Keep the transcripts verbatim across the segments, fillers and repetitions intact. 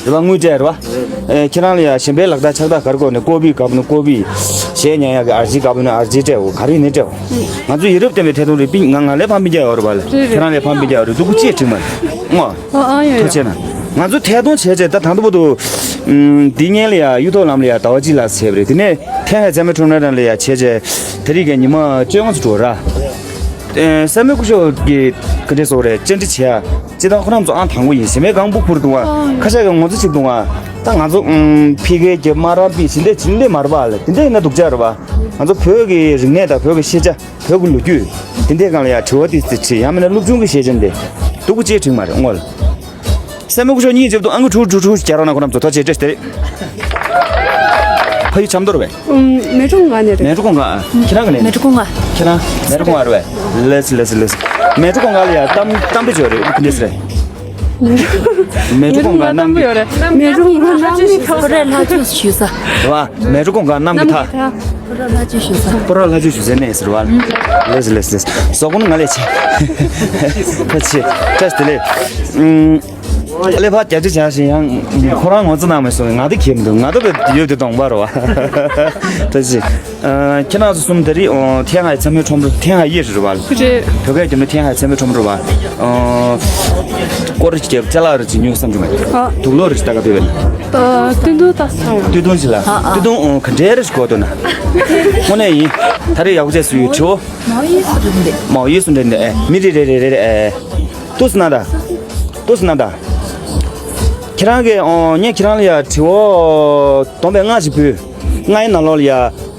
རེད་པ། དངུལ་སྤྲད་རེད་པ། ཨེ། ཁྱེད་རང་ལ་ཡ་གཞན་པའི་ལག་རྟགས་ཕྱག་རྟགས་ག་རེ་དགོས་ནས། ཀོ་པི་དགའ་པོ་ན་ཀོ་པི། གཞས་ཉན་ཡག་གི་ཨར་ཇི་དགའ་པོ་ན་ཨར་ཇི་སྤྲད་འོ། ག་རེ་ནས་སྤྲད་འོ། ང་ཚོ་ཡ་རབས་བསྟན་པའི་ཐད་གཏོང་རེད། པིན་ང་ང་ལས་ཕམ་པིན་རྒྱག་ཡོད་རེད་པ། ལ་ཁྱེད་རང་ལས་ཕམ་པིན་རྒྱག་ཡོད་རེད། སྡུག་པོ་ཅིག་དྲིས་མ་རེད་ཨང་། ཨ་ཨ་ཡོད་ཐུགས་རྗེ་ཆེ་གནང་། ང་ཚོ་ཐད་གཏོང་བྱས་བྱས་ད་ད་ལྟ་བར་དུ། ཨུམ། འདི་སྔོན་ལ་ཡ་ཡུ་ཐོག་ལམ་ལ་ཡ་ཟླ་བ་གཅིག་ལ་བྱས་པ་རེད། དེ་ནས་ཐེངས་ཧའེ་ཚད་མའི་ཁྲོམ་ར་ནང་ལ་ཡ་བྱས་བྱས་དེ་རིང་གི་ཉི་མ་བཅོ་ལྔ་ཙམ་འགྲོ་ར། ཨེ། སྲས་མོ་སྐུ་ཞབས་ཀྱིས་ག་འདྲས་སོགས་རེད། བཅར་འདྲི་བྱས་ཡ། སྤྱིར་བཏང་ཁོ་རང་ཚོ་ཨང་དང་པོ་ཡིན། གཞན་པའི་གང་སྦུག་ཕུར་འདུག་བ། ཁ་ཤས་ཀྱིས་ངོ་ཚ་ཅིག་འདུག་བ། ད་ང་ཚོ་ཨུམ། ཕི་ཀེ་རྒྱབ་མ་ར་པི་ཇི་འདྲས་ཇི་འདྲས་མ་རེད་པ་ལ། དེ་འདྲས་ཡིན་ན་སྡུག་ཅག་རེད་པ། ང་ཚོ་བོད་ཀྱི་རིག་གནས་དང་བོད་ཀྱི་ཤེས་བྱ། བོད་ཀྱི་ལོ་རྒྱུས། དེ་འདྲས་སྒང་ལ་ཡ་དྲི་བ་ཏོག་ཙམ་དྲིས། ཡང་མིན་ན་སློབ་ཆུང་གི་ཤེས་བྱ་འདི་སྡུག་པོ་ཅིག་དྲིས་མ་རེད་ཨང་ལགས། སྲས་མོ་སྐུ་ཞབས་གཉིས་འཇབ་ཏུ་ཨང་ཀི་དྲུག་དྲུག་དྲུག་རྒྱག་རོགས་གནང་། ཁོ་རྣམ་ཚོ་ཐུགས་རྗེ་ཆེ། བཀྲ་ཤིས་བདེ་ལེགས། ཕ་ཡུལ་ཆབ་མདོ་རེད་པས། ཨུམ། མལ་གྲོ་གུང་དཀར་ནས་རེད། མལ་གྲོ་གུང་དཀར། ཁྱེད་རང་ག་ནས། མལ་གྲོ་གུང་དཀར། ཁྱེད་རང་མལ་གྲོ་གུང་དཀར་རེད་པས། ལགས་སོ་ལགས་སོ་ལགས་སོ། མལ་གྲོ་གུང་དཀར་ལ་ཡ་གཏམ་གཏམ་དཔེ་ཅིག་ཡོད་རེད། འདི་འདྲས་རེད། མལ་གྲོ་གུང་དཀར་གནམ་གྱི་མཐའ། མལ་གྲོ་གུང་དཀར་གནམ་གྱི་མཐའ། ཁོ་རེ་ལྷ་ཆོས་ཞུ་ས། རེད་པ། མལ་གྲོ་གུང་དཀར་གནམ་གྱི་མཐའ། ཁོ་རེ་ལྷ་ཆོས་ཞུ་ས། ཁོ་རེ་ལྷ་ཆོས་ཞུ་སའི་གནས་ཟེར་བ། ལགས་སོ་ལགས་སོ་ལགས་སོ། ཟོག་གོ་ནི་ང་ལས་ཆེ། ཐུགས་རྗེ་ཆེ། བཀྲ་ཤིས་བདེ་ལེགས། ཨུམ། ཀླད་པ་རྒྱ་ཆེ་བྱ་ཞིང་ཡང་ཁོ་རང་ངོ་ཚ་གནང་མེད་སོང་། ང་ད་གལ་མི་འདུག་ང་ད་ཡོད་དེ་གདོང་པ་རེད་པ། ད་ཅི། ཨ། ཁྱེད་རང་ཚོ་གསུམ་དེ་རིང་ཨོ། ཐེན་ཧའེ་ཚད་མའི་ཁྲོམ་ར། ཐེན་ཧའེ་ཡེ་རེད་པ། རེད། བོད་སྐད་རྒྱབ་ན་ཐེན་ཧའེ་ཚད་མའི་ཁྲོམ་ར་རེད་པ། ཨོ། སྐོར་ར་རྒྱབ་ཅ་ལག་ར་ཅིག་ཉོ་བསམ་གྱི་མེད། ཨ། དུག་ལོག་ར་ཅིག་ལྟ་ག་ཕེབས་པ་ཡིན། ཨ། སྟོད་ཐུང་ལྟ་ས་ཡོང་། སྟོད་ཐུང་ཞིག་ལ། ཨ། ཨ། སྟོད་ཐུང་ཨོ། ག་འདྲས་ར་ཞིག་དགོས་འདུག་ན། དངོས་གནས་ཡིན། ད་རེས་ཡག་པོ་བྱས་སུ་ཡོད་ཆོ། མའོ་ཡི་སུ་འདྲ་འདི། མའོ་ཡི་སུ་འདྲ་འདི། ཨེ། མི་རེ་རེ་རེ་རེ། ཨེ། ཏུས་ན་ད། ཏུས་ན་ད། ཁྱེད་རང་གིས་ཨོ། ངས་ཁྱེད་རང་ལ་ཡ་དྲི་བ་བསྡོམས་པས་ལྔ་ཞིག་ཕུལ། ལྔ་ཡི་ནང་ལོགས་ལ་ཡ་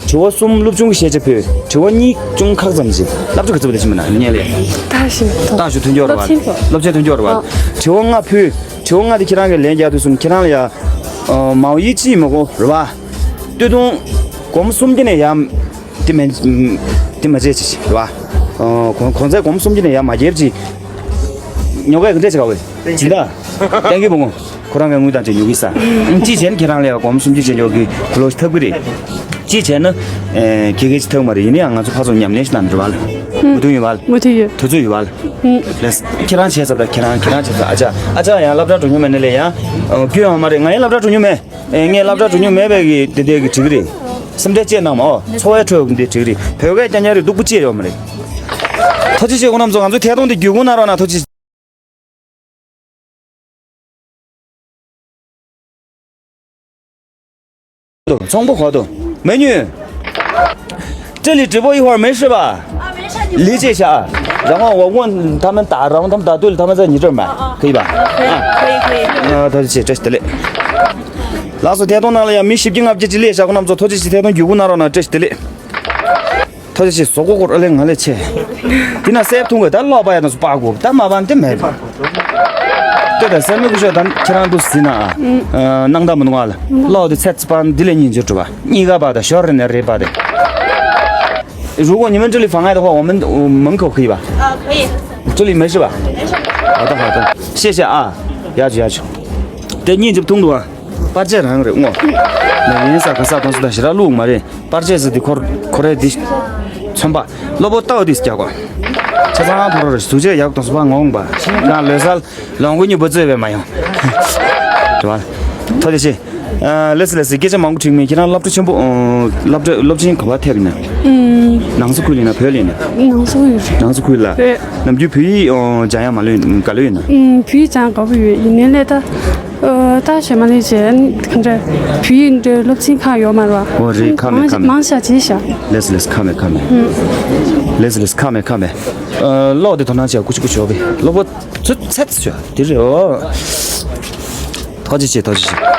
དྲི་བ་གསུམ་སློབ་ཆུང་གི་ཤེས་བྱ་ཕུལ། དྲི་བ་གཉིས་ཅུང་ཁག་ཙམ་ཞིག་སློབ་གྲྭ་ག་ཚོད་པ་དེ་ཕྱིན་པ་ན་ངས་ལ་ཡ། ད་ཞིག་ད་ཞུ་མཐུན་འགྱུར་བ། སློབ་ཆེན་པོ། སློབ་ཆེན་མཐུན་འགྱུར་བ། ཨ། དྲི་བ་ལྔ་ཕུལ། དྲི་བ་ལྔ་དེ་ཁྱེད་རང་གིས་ལན་རྒྱག་དུས་གསུམ་ཁྱེད་རང་ལ་ཡ། ཨོ། མའོ་ཡི་ཅི་མ་གོ་རེད་པ། སྟོད་ཐུང་སྒོར་མོ་སུམ་བརྒྱ་ནས་ཡ། དེ་མ། དེ་མ་བྱེད་ཅིག་རེད་པ། ཨོ། གོང་གོང་ཚད་སྒོར་མོ་སུམ་བརྒྱ་ནས་ཡར་མ་བརྒྱབ་ཅིག་ཉོ་ག་ག་འདྲས་བྱེད་ག་བས། སྦྱིན་བདག་ཏན་གི་བུ་མོ། ཁོ་རང་གི་དངུལ་དང་བཅས་ཉོ་གི་ས། གཅིག་བྱས་ན་ཁྱེད་རང་ལ་ཡ་སྒོར་མོ་སུམ་བརྒྱ་བཅས་ཉོ་གི་གོ་ལོ་ཐབས་ཀྱི་རེད། གཅིག་བྱས་ན། ཨེ། ཁྱེད་ཀྱིས་ཅི་ཐབས་མ་རེད། ཡིན་ན་ཡང་ང་ཚོ་ཕར་ཚུར་ཉམས་ལེན་ཞིག་གནང་རེད་པ། མུ་མཐུད་ཡོད་པ། མུ་མཐུད་ཡོད། དུས་ཚོད་ཡོད་པ། ལགས། ཁྱེད་རང་བྱས་ཚར་ད། ཁྱེད་རང་ཁྱེད་རང་བྱས་ཚར། ཨ་ཅག་ཨ་ཅག་ཡང་སློབ་གྲྭ་འགྲོ་མྱོང་མེད་ན་ལས་ཡང་། སྐྱོན་ཡོད་མ་རེད། ང་ཡང་སློབ་གྲྭ་འགྲོ་མྱོང་མེད། ཨེ། ངས་སློབ་གྲྭ་འགྲོ་མྱོང་མེད་པའི་གི་དེ་དེ་གི་འགྲིག་གི་རེད། སེམས་ཁྲལ་ཅི་གནང་མ། ཨོ། འཚོ་བའི་ཁྲོད་འདི་འགྲིག་གི་རེད། བོད་སྐད་རྐྱང་རྐྱང་རེད། སྡུག་པོ་ཅི་ཡོད་མ་རེད། ཐུགས་རྗེ་ཆེ། ཁོང་རྣམ་ཚོ་ང་ཚོའི་ཐད་གཏོང་འདི་བརྒྱུད་སྐུར་གནང་རོགས་གནང་། ཐུགས་རྗེ་ཆེ། ཚོང་པ་གོ་དོ། མེ་ཉུ། 这里直播一会儿没事吧？理解一下啊。然后我问他们打，然后他们打对了，他们再你这儿买，可以吧？啊，可以可以。啊，他就写这是的嘞。 ལགས་སོ། ཐད་གཏོང་ནང་ལ་ཡང་མི་བཞི་བརྒྱ་ལྔ་བརྒྱ་ཅིག་སླེབས་ཤག་ཁོང་རྣམ་ཚོ་ཐུགས་རྗེ་ཆེ། ཐད་གཏོང་བརྒྱུད་སྐུར་གནང་རོགས་གནང་། བཀྲ་ཤིས་བདེ་ལེགས། ཐུགས་རྗེ་ཆེ། ཟོག་གོ་སྐོར་ཨ་ལས་ང་ལས་ཆེ། འདི་ན་སེབ་ཐུང་གི་ད་ལོག་པ་ཡ་ན་སུ་པ་གོ་ད་མ་པ་འདི་མེད་པ། ལྟོས་དང་སེམས་མི་ཀུ་ཤོ་དང་ཁྱེད་རང་འདུག་ཟིན་ན་ཨ། སྣང་དག་མི་འདུག་ང་ལ་ལོག་དེ་ཚད་ཚི་པ་འདི་ལས་གཉིས་འཇོག་གྲུབ་པ་གཉིས་ཀ་པ་དང་ཞོར་རེ་ནས་རེད་པ་དེ། 如果你们这里妨碍的话，我们门口可以吧？啊，可以。这里没事吧？没事。好的，好的，谢谢啊。要求，要求。དེ་གཉིས་འཇིབ་ཐུང་འདུག་ཨ། པར་ཆས་རང་རེད་ངོ་། ནས་ཡིན་ས་ག་ས་གང་སུ་དང་ཞི་ར་ལུག་མ་རེད། པར་ཆས་ཟེར་དེ་ཁོར་ཁོ་རེ་དེ། ཚོན་པ། གློ་བོ་ལྟ་བ་དེ་རྒྱག་གོ། ཆ་ཚང་ཕོ་རོ་རེ་གཟུགས་བྱད་ཡག་དང་སུ་ཕ་ངོ་འོང་པ། ང་ལོས་ས། ལོང་གུ་གཉིས་པོ་རྩོད་པས་མ་ཡོང་། རེད་བ། ཐུགས་རྗེ་ཆེ། ཨ། ལགས་སོ་ལགས་སོ། སྐད་ཆ་མང་པོ་དྲིས་མེད། ཁྱེད་རང་སློབ་གྲྭ་ཆེན་པོ། ཨ། སློབ་གྲྭ་སློབ་ཆེན་ག་པར་ཐེབས་ཡིན་ན། ཨུམ། ནང་སོ་ཁུལ་ཡིན་ན་བོད་ལ་ཡིན་ན། ནང་སོ་ཁུལ་རེད། ནང་སོ་ཁུལ་ལ། རེད། ནམ་རྒྱུན་བོད་ཡིག་ཨ། སྦྱང་ཡག་མ་ལོས་ག་ལོས་ཡིན་ན། ཨུམ། བོད་ཡིག་སྦྱང་དགའ་པོ་ཡོད། ཡིན་ནའི་ལས་ད། ཨ། ད་ཞེ་མ་ལས་བྱས་ག་འདྲ། བོད་ཡིག་འདྲ་སློབ་ཚན་ཁག་ཡོད་མ་རེད་བ། ཨོ་རེད། ཁག་མེད་ཁག་མེད། མང་ཤ་བྱས་ཤ། ལགས་སོ་ལགས་སོ། ཁག་མེད་ཁག་མེད། ཨུམ། ལགས་སོ་ལགས་སོ། ཁག་མེད་ཁག་མེད། ཨ། ཀློག་དེ་དོ་སྣང་བྱས་ཀུ་ཅི་ཀུ་ཅི་ཡོད་པས་ཀློག་པོ། ཚུ་ཚད་ཚུ་དེ་རེད། ཨོ། ཐུགས་རྗེ་ཆེ། ཐུགས་རྗེ་ཆེ།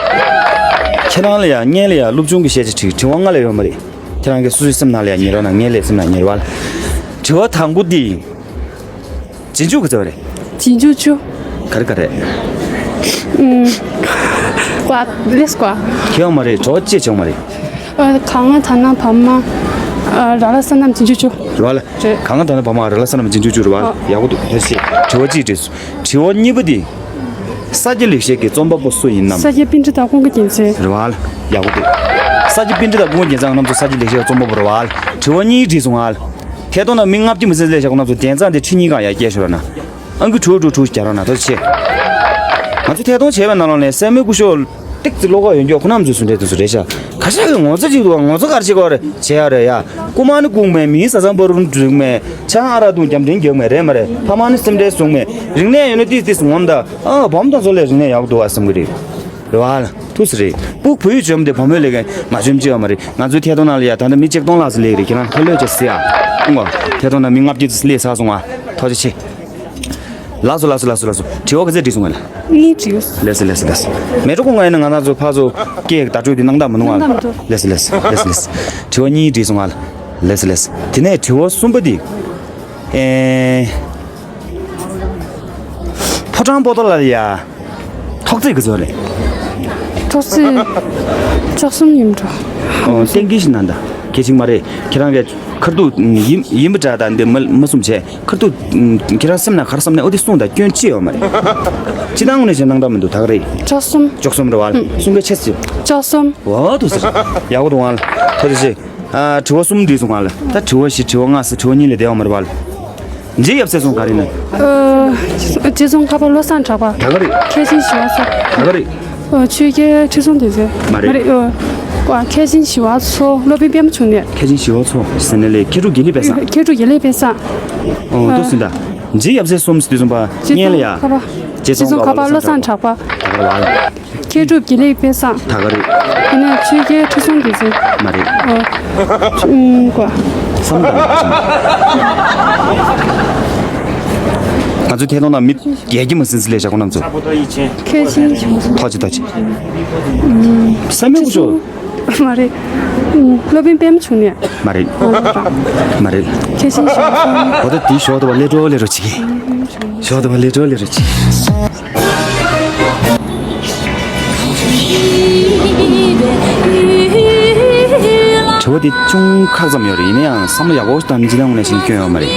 ཁྱེད་རང་ལ་ཡ་ངས་ལ་ཡ་སློབ་ཆུང་གི་བཤད་ཆ་དྲིས། དྲི་བ་ལྔ་ལས་ཡོད་མ་རེད། ཁྱེད་རང་གི་སོ་སོའི་སེམས་ནང་ལ་ཡ་ཉན་རོགས་གནང་། ངས་ལས་སེམས་ནང་ཉན་རོགས་ལ། དྲི་བ་དང་པོ་འདི། རྗེས་འཇུག་གི་རྩ་བ་རེད། རྗེས་འཇུག་བཅུ། ག་རེ་ག་རེ། ཨུམ། ཀ་ལེས་ཀ་ཁྱེད་ཡོང་མ་རེད། གྲོགས་ཅེས་བྱུང་མ་རེད། ཨ། ག་ང་ད་ན་བ་མ། ཨ། ར་ལ་ས་ན་རྗེས་འཇུག་བཅུ། རེད་བ་ལ། རེད། ག་ང་ད་ན་བ་མ་ར་ལ་ས་ན་རྗེས་འཇུག་བཅུ་རེད་བ། ཨ། ཡག་པོ་འདུག་ཡ་ཤེས། དྲི་བ་གཅིག་དྲིས་སོང་། དྲི་བ་གཉིས་པ་འདི། ས་སྐྱ་ལེགས་བཤད་ཀྱི་རྩོམ་པ་པོ་སུ་ཡིན་ནམ། ས་སྐྱ་པཎྜི་ཏ་ཀུན་དགའ་རྒྱལ་མཚན། རེད་བ་ལ། ཡག་པོ་འདུག་ས་སྐྱ་པཎྜི་ཏ་ཀུན་དགའ་རྒྱལ་མཚན་ང་རྣམ་ཚོ་ས་སྐྱ་ལེགས་བཤད་རྩོམ་པ་པོ་རེད་བ་ལ། དྲི་བ་གཉིས་དྲིས་སོང་ང་ལ། ཐད་གཏོང་ན་མི་ལྔ་བཅུ་མི་ཟིན་ལས་བྱ་ཁོ་རྣམ་ཚོ་དན་རྩ་འདི་ཁྲི་གཉིས་སྒང་ཡར་སྐྱེལ་ཤོར་ན། ཨང་ཀི་དྲུག་དྲུག་དྲུག་རྒྱག་རོགས་གནང་། ཐུགས་རྗེ་ཆེ། ང་ཚོ་ཐད་གཏོང་བྱས་པའི་ནང་ལོགས་ནས་སྲས་མོའི་སྐུ་ཞབས་ཏིག་ཙི་བློ་ཁོག་ཡོད་མཁན་ཁོ་རྣམ་ཚོས་གསུང་འདྲ་དེ་ཚོ་རེད་ཤག་ཁ་ཤས་ཀྱིས་ངོ་ཚ་ཅིག་འདུག་ངོ་ཚ་ག་རེ་བྱེད་དགོས་རེད་བྱེད་ཡག་རེད་ཡ། རྐུ་མ་ནི་རྐུ་མེད། མིའི་བཟའ་ཚང་བར་རུ་འགྲིག་མེད། ཆང་ཨ་རག་འཐུང་རྒྱབ་འདྲེན་རྒྱག་མེད་རེད་མ་རེད། ཕ་མ་ནི་སེམས་ཁྲལ་བཟུང་མེད། རིག་གནས་ཡོད་ན་ཏིས་ཏིས་ངོམ་ད། ཨ་བུ་མོ་དང་ཚོ་ལས་རིག་གནས་ཡག་པོ་འདུག་ཨ་བསམ་གི་རེད། རེད་བ། ཐུགས་སུ་རེད། སྤུ་བོ་ཡིས་འཇོམས་ཏེ་བུ་མོས་ལས་ཀ་མ་འཇོམས་ཅི་ཡོད་མ་རེད། ང་ཚོའི་ཐད་གཏོང་ནང་ལ་ཡ་ད་ལྟ་མི་ཆིག་སྟོང་ལྷག་ཙམ་སླེབས་རེད། ཁྱེད་རང་ཁ་ལོས་ཅིག་ཟེར་ཨ། ཨང་གོ། ཐད་གཏོང་ནང་མི་ལྔ་བརྒྱ་ཙམ་སླེབས་ཚར་སོང་ཨ། ཐུགས་རྗེ་ཆེ། ལགས་སོ་ལགས་སོ་ལགས་སོ་ལགས་སོ། དྲི་བ་ག་ཚོད་དྲིས་སོང་ང་ལ། གཉིས་དྲིས། ལགས་སོ་ལགས་སོ་ལགས་སོ། མེ་ཏྲོ་ཁོང་ང་ཡིན་ན་ང་རང་ཚོ་ཕར་ཚུར་སྐད་བརྡ་སྤྲོད་དེ་གནང་སྟངས་མི་འདུག་ང་། གནང་སྟངས་མི་འདུག་ལགས་སོ་ལགས་སོ་ལགས་སོ་ལགས་སོ། དྲི་བ་གཉིས་དྲིས་སོང་ང་ལ། ལགས་སོ་ལགས་སོ། དེ་ནས་དྲི་བ་གསུམ་པ་དེ། ཨེ། ཕོ་བྲང་པོ་ཏོ་ལ་ཡ། ཐོག་བརྩེགས་ག་ཚོད་རེད། ཐོག་བརྩེགས་བཅུ་གསུམ་ཡིན་འགྲོ། ཨོ་གཏན་འཁེལ་ཞིག་གནང་དང་། གལ་ཆེན་མ་རེད། ཁྱེད་རང་གིས་ཁར་ཐུག་ཡིན་ཡིན་པ་འདྲ་དང་འདི་མ་མ་གསུངས་བྱས། ཁར་ཐུག་ཁྱེད་རང་སེམས་ནང་ག་རེ་བསམ་ནས་ཨོ་དེ་གསུངས་དང་སྐྱོན་ཅི་ཡོད་མ་རེད། སྤྱིར་བཏང་ངོས་ནས་བྱས་གནང་སྟངས་མི་འདུག་ད་ག་རེད། བཅུ་གསུམ། བཅུ་གསུམ་རེད་བ། གསུང་གལ་ཆེ་ཟེར། བཅུ་གསུམ། འོ་འདུག་ཟེར། ཡག་པོ་འདུག་ཨང་། ཐུགས་རྗེ་ཆེ། ཨ་དྲི་བ་གསུམ་འདྲིས་སོང་ང་ལ། ད་དྲི་བ་བཞི་དྲི་བ་ལྔ་ཟེར་དྲི་བ་གཉིས་ལས་བསྡད་ཡོད་མ་རེད་བ་ལ། རྗེ་ཡབ་སྲས་གསུམ་ག་རེ་ཡིན་ན། ཨ་རྗེ་ཙོང་ཁ་པ་བློ་བཟང་གྲགས་པ། ད་ག་རེད། མཁན་ཆེན་ཞི་བ་འཚོ། ད་ག་རེད། ཨ་ཆོས་རྒྱལ་ཁྲི་སྲོང་ལྡེ་བཙན། མ་རེད། མ་རེད། ཨ་མཁན་ཆེན་ཞི་བ་འཚོ། སློབ་དཔོན་པདྨ་འབྱུང་གནས། མཁན་ཆེན་ཞི་བ་འཚོ་ཟེར་ནས་ལས་མཁས་གྲུབ་དགེ་ལེགས་དཔལ་བཟང་། མཁས་གྲུབ་དགེ་ལེགས་དཔལ་བཟང་། ཨོ་འདུག་ཟིན་ད། རྗེ་ཡབ་སྲས་གསུམ་ཟེར་དུས་ཙམ་པ་རྗེ་སྔོན་ལ་ཙོང་ཡ། ཁ་པ། རྗེ་ཙོང་ཁ་པ་བློ་བཟང་གྲགས་པ། ད་ག་རེད་བ། མཁས་གྲུབ་དགེ་ལེགས་དཔལ་བཟང་། ད་ག་རེད། དེ་ནས་ཆོས་རྒྱལ་ཁྲི་སྲོང་ལྡེ་བཙན། མ་རེད། ཨོ། ཨུམ་ཀོ། བསམ་དང་། ང་ཚོའི་ཐད་གཏོང་ནང་མི་རྒྱལ་གྱི་མ་ཟིན་ཟི་ལས་བཞག་གོ་རྣམ་ཚོ། མཁས་ཆེན་ཞི་བ་འཚོ། ཐོག་ཅི་ཐོག་ཅི། བསམ་མེད་སྐུ་ཞོག་མ་རེད། ཨུམ་སློབ་དཔོན་པདྨ་འབྱུང་གནས། མ་རེད། མ་རེད། མཁས་ཆེན་ཞི་བ་འཚོ། འོ་ད་དེའི་ཞོག་ཏུ་བ་ལེ་འགྲོ་ལེ་རོ་ཅིག་ཞོག་ཏུ་བ་ལེ་འགྲོ་ལེ་རོ་ཅིག་དྲི་བ་དེ་ཅུང་ཁག་ཙམ་ཡོད་རེད། ཡིན་ན་ཡང་བསམ་བློ་ཡག་པོ་བཏང་ཅི་ལ་འོང་ནས་ཤིང་སྐྱོན་ཡོད་མ་རེད།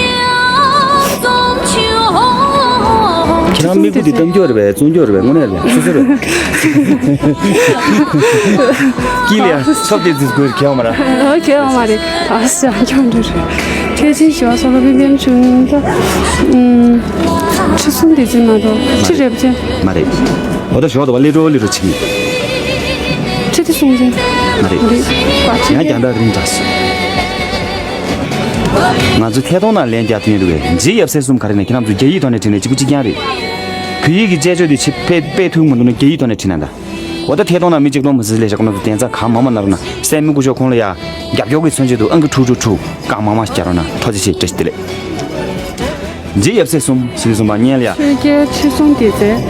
ཁྱེད་རང་མིག་བུ་དེ་གཏམ་རྒྱུ་རེད་པས། བཙོང་རྒྱུ་རེད་པས། དངོས་གནས་རེད་པས། སོ་སོ་རེད། དཀྱིལ་ལ་ཚབ་དེ་དུས་དགོས་རེད། ཁྱེད་མ་ར། ཨ་ཁྱེད་མ་རེད། ཨ་ཤ་སྐྱོན་འདྲ་རེད། མཁས་ཆེན་ཞི་བ་འཚོ་ལ་བི་བེམ་ཆུང་ད། ཁྲི་སྲོང་ལྡེ་བཙན་མ་གཏོགས་ཁྲི་རེབ་ཅན། མ་རེད། འོ་ད་ཞོག་ཏུ་བ་ལེ་འགྲོ་ལེ་འགྲོ་བྱེད་ཀྱི། ཁྲི་ཐི་སྲོང་བཙན། མ་རེད། མ་རེད། ཡང་རྒྱང་ཐག་རིང་དྲགས་སོང་། ང་ཚོ་ཐད་གཏོང་ནང་ལན་རྒྱག་ཐུབ་མཁན་འདུག་གས། རྗེ་ཡབ་སྲས་གསུམ་ག་རེ་ནས་ཁྱེད་རང་ཚོ་རྒྱ་ཡིག་ཐོག་ནས་བྲིས་ནས་གཅིག་པུ་གཅིག་རྐྱང་རེད། བོད་ཡིག་གི་དཔྱད་བརྗོད་དེ་ཆེ་དཔེ་དཔེ་ཐུབ་མི་འདུག་ན་རྒྱ་ཡིག་ཐོག་ནས་བྲིས་ན་ད། འོ་ད་ཐད་གཏོང་ནང་མི་གཅིག་སྟོང་མི་ཟིན་ལས་བཞག་ཁོ་ན་ཚོ་གདན་ས་གང་མང་མང་ན་རུ་ན་སྲས་མོ་སྐུ་ཞབས་ཁོང་ལ་ཡ་རྒྱབ་སྐྱོར་གྱི་མཚོན་བྱེད་དུ་ཨང་ཀི་དྲུག་དྲུག་དྲུག་གང་མང་མང་ཞིག་རྒྱག་རོགས་གནང་། ཐུགས་རྗེ་ཆེ། བཀྲ་ཤིས་བདེ་ལེགས། རྗེ་ཡབ་སྲས་གསུམ་ཟེར་དུས་ཙམ་པ་སྔོན་ལ་ཡ། ཆོས་རྒྱལ་ཁྲི་སྲོང་ལྡེ་བཙན།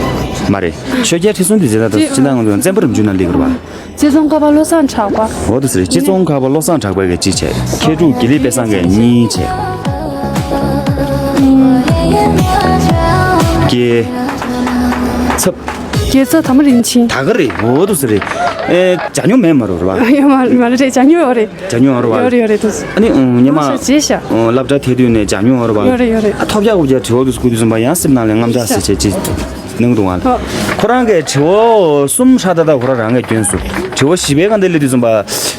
མ་རེད། ཆོས་རྒྱལ་ཁྲི་སྲོང་ལྡེ་བཙན་ད་ལྟ་སྤྱི་ནང་ང་ཚོ་བཙན་པོ་རིམ་བྱོན་ནང་སླེབས་ཀྱི་རེད་པ། རྗེ་ཙོང་ཁ་པ་བློ་བཟང་གྲགས་པ། འོ་དེ་ཟེར། རྗེ་ཙོང་ཁ་པ་བློ་བཟང་གྲགས་པའི་གཅིག་བྱས། མཁས་གྲུབ་དགེ་ལེགས་དཔལ་བཟང་གི་གཉིས་བྱས། རྒྱལ་ཚབ། རྒྱལ་ཚབ་དར་མ་རིན་ཆེན། ད་ག་རེད། འོ་དེ་ཟེར། ཨེ་ཇ་ཉོ་མེད་མ་རུ་རེད་པ། ཡོད་མ་མ་རེད། ཇ་ཉོ་ཡོད་རེད། ཇ་ཉོ་ཡོད་རེད་པ། ཡོད་རེད་ཡོད་རེད་དེ། ཨ་ནི་ཨང་ཉི་མ་ང་ཚོ་རྗེས་ཤག་ཨང་སློབ་གྲྭ་ཐད་དུས་ནས་ཇ་ཉོ་ཡོད་རེད་པ། ཡོད་རེད་ཡོད་རེད། ཨ་ཐོབ་རྒྱག་གུ་རྒྱག་དྲི་བ་དུ་སྐུ་དུས་ཙམ་པ་ཡང་སེམས་ནང་ལ་རྔམ་སྐྲག་ཟེར་བྱས་ཅི་གནང་འདུག་ང་ལ། ཨ། ཁོ་རང་གིས་དྲི་བ་གསུམ་ཧྲ་ཏག་ཏག་ཁོ་རང་རང་གིས་སྐྱོན་སོང་། དྲི་བ་བཞི་པའི་སྒང་དེ་སླེབས་དུས་ཙམ་པ་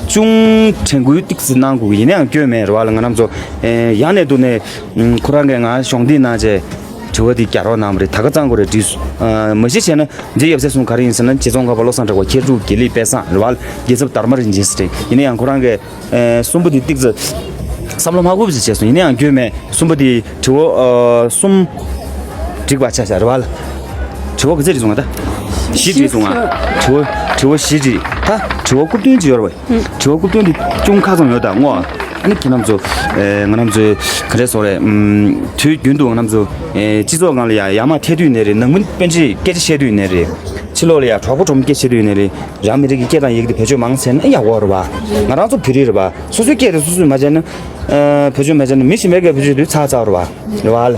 ཅུང་དྲན་སྐུལ་ཏིག་ཙི་གནང་དགོས་ཀྱི་ཡིན་ན་ཡང་སྐྱོན་མེད་རེད་པ་ལ། ང་རང་ཚོ་ཨེ་ཡང་ནས་དུ་ནས་ཨུམ་ཁོ་རང་གིས་ང་གཞོགས་འདེགས་གནང་བྱས་དྲི་བ་འདི་རྒྱག་རོགས་གནང་བ་རེད། ད་ག་ཙང་དགོས་རེད་འདྲི་སོང་། ཨ་མ་གཞི་བྱས་ན་རྗེ་ཡབ་སྲས་གསུམ་ག་རེ་ཡིན་ཟེར་ན་རྗེ་ཙོང་ཁ་པ་བློ་བཟང་གྲགས་པ། མཁས་གྲུབ་དགེ་ལེགས་དཔལ་བཟང་རེད་པ་ལ། རྒྱལ་ཚབ་དར་མ་རིན་ཆེན་ཟེར་ཏེ། ཡིན་ན་ཡང་ཁོ་རང་གིས་ཨེ་གསུམ་པོ་འདི་ཏིག་ཙི་བསམ་བློ་མ་འཁོར་བ་ཞིག་བྱས་སོང་། ཡིན་ན་ཡང་སྐྱོན་མེད། གསུམ་པོ་འདི་དྲི་བ་ཨ་གསུམ་འགྲིག་པ་ཆགས་ཤག་རེད་པ་ལ། དྲི་བ་ག་ཚོད་རེད་སོང་ང་ད། བཞི་རེད་སོང་ང་། དྲི་བ་དྲི་བ་བཞི་རེད་ད། དྲི་བ་རྐུབ་སྟོན་ཅིག་ཡོད་རེད་པ། དྲི་བ་རྐུབ་སྟོན་འདི་ཅུང་ཁག་ཙམ་ཡོད་ད་ངོ་། ཨ་ནི་ཁྱེད་རྣམ་ཚོ་ཨེ་ང་རྣམ་ཚོའི་ག་རེ་ཟེར་དགོས་རེད། ཨུམ་དུས་རྒྱུན་དུ་ང་རྣམ་ཚོ་ཨེ་སྤྱི་ཚོགས་སྒང་ལ་ཡ་ཡར་མར་ཐད་དུས་ནས་རེད། ནང་མི་དཔོན་ཆེ་སྐད་ཆ་བཤད་དུས་ནས་རེད། ཕྱི་ལོགས་ལ་ཡ་གྲོགས་པོ་གྲོགས་མོ་སྐད་ཆ་བཤད་དུས་ནས་རེད། རང་མི་རིགས་ཀྱི་སྐད་དང་ཡིག་དེ་བེད་སྤྱོད་མང་ཙམ་བྱས་ན་ཡག་པོ་རེད་པ། ང་རང་ཚོ་བོད་རིགས་རེད་པ། སོ་སོའི་སྐད་དེ་སོ་སོས་མ་བྱས་ན། ཨ་བེད་སྤྱོད་མ་བྱས་ན་མི་གཞན་པའི་སྐད་བེད་སྤྱོད་དུས་ཚར་ཚར་བ་རེད་པ། རེད་པ་ལ།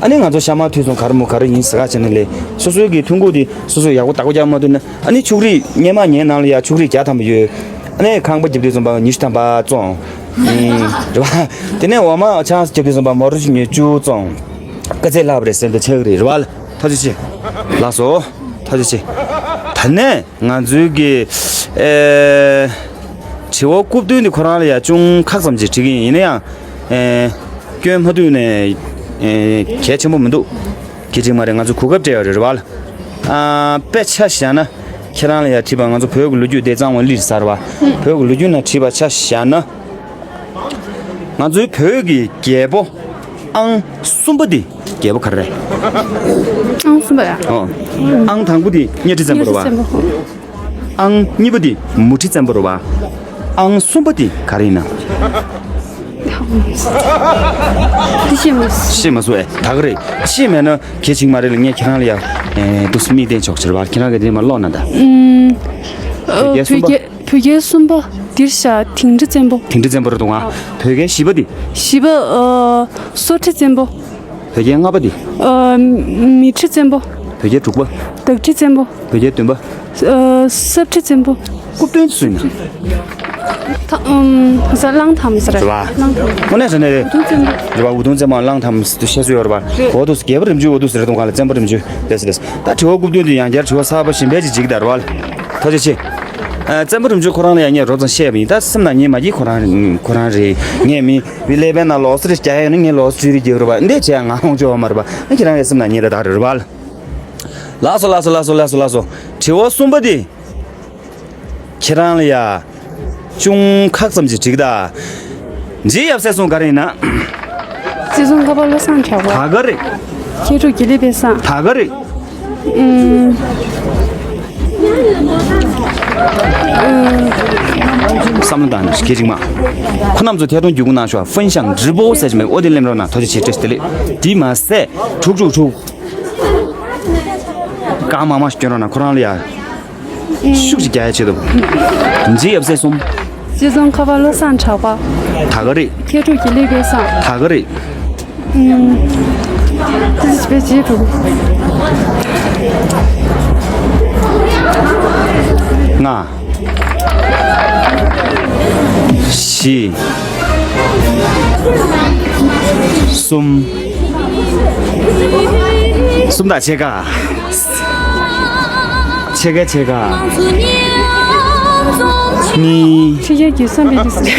ཨ་ནི་ང་ཚོ་ཤ་མར་ཐུག་སོང་ག་རེ་མོ་ག་རེ་ཡིན་ཟེར་ག་བྱས་ན་ལས་སོ་སོའི་གི་ཐུང་ཀུ་དེ་སོ་སོས་ཡག་པོ་བདག་པོ་རྒྱག་མ་ཐུབ་ན། ཨ་ནི་ཕྱུགས་རིགས་སྔོན་མ་ངའི་ནང་ལ་ཡ་ཕྱུགས་རིགས་བརྒྱ་ཐམ་པ་ཡོད། ཨ་ནི་ཁང་པ་རྒྱབ་དུས་ཙམ་པ་ཉི་ཤུ་ཐམ་པ་བཙོང་། ཨིན། རེད་པ། དེ་ནས་འོག་མ་ཆང་ས་རྒྱབ་དུས་ཙམ་པ་མོ་ཊ་ཉོས་བཅུ་བཙོང་། དཀའ་ཚེགས་ལྷག་པ་རེད་ཟེར་འདི་ཆགས་ཀྱི་རེད། རེད་པ་ལ། ཐུགས་རྗེ་ཆེ། ལགས་སོ། ཐུགས་རྗེ་ཆེ། ད་ནས་ང་ཚོའི་གི་ཨེ་དྲི་བ་རྐུབ་སྟོན་འདི་ཁོ་རང་ལ་ཡ་ཅུང་ཁག་ཙམ་ཅིག་དྲི་གི་ཡིན། ཡིན་ན་ཡང་ཨེ་སྐྱོན་མ་ཐུག་ནས་ཨེ་གལ་ཆེན་པོ་མི་འདུག་གི་ཅིག་མ་རེད། ང་ཚོ་གོ་སྐབས་སྤྲད་ཡོད་རེད། རེད་པ་ལ། ཨ། དཔེ་ཆ་བཞག་ན། ཁྱེད་རང་ལ་ཡ་བྲིས་པ་ང་ཚོ་བོད་ཀྱི་ལོ་རྒྱུས་དེ་གཙང་བོ་ལིར་གསར་བ། བོད་ཀྱི་ལོ་རྒྱུས་ནང་བྲིས་པ་ཆ་བཞག་ན། ང་ཚོའི་བོད་ཀྱི་རྒྱལ་པོ་ཨང་གསུམ་པ་དེ་རྒྱལ་པོ་ག་རེ་རེད། ཨང་གསུམ་པ་ཡ། ཨོ། ཨང་དང་པོ་དེ་གཉའ་ཁྲི་བཙན་པོ་རེད་བ། གཉའ་ཁྲི་བཙན་པོ། ཨང་གཉིས་པ་དེ་མུ་ཁྲི་བཙན་པོ་རེད་བ། ཨང་གསུམ་པ་དེ་ག་རེ་ཡིན་ན། འདི་ཤེས་མ་སོང་། ཤེས་མ་སོང་ཨེ། ད་ག་རེད། ཤེས་མེད་ན་གལ་ཆེན་མ་རེད་ལ། ངས་ཁྱེད་རང་ལ་ཡ། ཨེ། འདུག་སེ་མིག་བསྟན་ཆོག་ཆེར་བ། ཁྱེད་རང་གིས་དེ་མར་ཀློག་ན་ད། ཨུམ། ཨ། བོད་རྒྱལ་གསུམ་པ། བོད་རྒྱལ་གསུམ་པ་འདིར་བཞག་དིང་ཁྲི་བཙན་པོ། དིང་ཁྲི་བཙན་པོ་རེད་འདུག་ཨ། བོད་རྒྱལ་བཞི་པ་དེ། བཞི་པ། ཨ། སོར་ཁྲི་བཙན་པོ། བོད་རྒྱལ་ལྔ་པ་དེ། ཨ། མེ་ཁྲི་བཙན་པོ། བོད་རྒྱལ་དྲུག་པ། དག་ཁྲི་བཙན་པོ། བོད་རྒྱལ་བདུན་པ། ཨ། སྲབ་ཁྲི་བཙན་པོ། རྐུབ་སྟོན་སུ་ཡིན་ན། ཐ། ཨུམ། ཟ། གླང་དར་མ་ཟེར། རེད་བ། གླང་དར་མ། དངོས་གནས་དྲང་གནས་རེད། འུ་དུམ་བཙན་པོ། རེད་བ། འུ་དུམ་བཙན་པོ་གླང་དར་མ་ཟེར་དུས་བཤད་སྲོལ་ཡོད་རེད་བ། རེད། འོ་དུ་རྒྱལ་པོ་རིམ་བྱོན། འོ་དུ་ཟེར་དུང་ག་ལ་བཙན་པོ་རིམ་བྱོན། ལེས་ལེས། ད་དྲི་བ་རྐུབ་སྟོན་དུ་ཡང་བསྐྱར་དྲི་བ་གསར་པ་གཞན་པའི་ཅིག་འཇིག་གདའ་རེད་བ། ཐུགས་རྗེ་ཆེ། ཨ། བཙན་པོ་རིམ་བྱོན་ཁོ་རང་ལ་ཡང་ངས་རོབ་ཙམ་བཤད་པ་ཡིན། ད་སེམས་ནང་ཉན་མ་གྱིས། ཁོ་རང་ཁོ་རང་རེད། ངས་མི་བི་ལེ་བན་ན་ལོག་སི་རེ་རྒྱ་ཡོད་ན་ངས་ལོག་སི་རེ་རྒྱག་རེད་བ། འདི་བྱས་ང་ཧོང་ཅོ་བ་མ་རེད་བ། ཁྱེད་རང་གི་སེམས་ནང་ཉན་ད་ད་རེད་བ། ལགས་སོ་ལགས་སོ་ལགས་སོ་ལགས་སོ་ལགས་སོ། དྲི་བ་གསུམ་པ་དེ། ཁྱེད་རང་ལ་ཡ། ཅུང་ཁག་ཙམ་ཅིག་འགྲིག་ད། རྗེ་ཡབ་སྲས་གསུམ་ག་རེ་ཡིན་ན། རྗེ་ཙོང་ཁ་པ་བློ་བཟང་གྲགས་པ། ད་ག་རེད། མཁས་གྲུབ་དགེ་ལེགས་དཔལ་བཟང་། ད་ག་རེད། ཨུམ། བསམ་བློ་བཏང་ནས་སྐད་ཅིག་མ། ཁོ་རྣམ་ཚོ་ཐད་གཏོང་བརྒྱུད་སྐུར་གནང་ཤོག་ཧྥུན་ཤང་ཀྲི་པོ་ཟེར་གྱི་མེད། ཨོ་དེ་ལེམ་རོགས་གནང་། ཐུགས་རྗེ་ཆེ། བཀྲ་ཤིས་བདེ་ལེགས། དེ་མ་ཟད་དྲུག་དྲུག་དྲུག་གང་མང་མང་ཞིག་སྐྱོན་རོགས་གནང་། ཁོ་རང་ལ་ཡ། ཤུགས་ཀྱིས་རྒྱག་ཡ་ཆེད་དུ། རྗེ་ཡབ་སྲས་གསུམ། རྗེ་ཙོང་ཁ་པ་བློ་བཟང་གྲགས་པ། ད་ག་རེད། མཁས་གྲུབ་དགེ་ལེགས་དཔལ་བཟང་། ད་ག་རེད། ཨུམ། ཏི་ཅི་པེ་ཅི་ཕུ། ལྔ། བཞི། གསུམ། གསུམ་དང་ཕྱེད་ཀ། ཕྱེད་ཀ་ཕྱེད་ཀ། གཉིས། ཕྱེད་ཀ་གི་བསམ་པའི་དུས་སུ།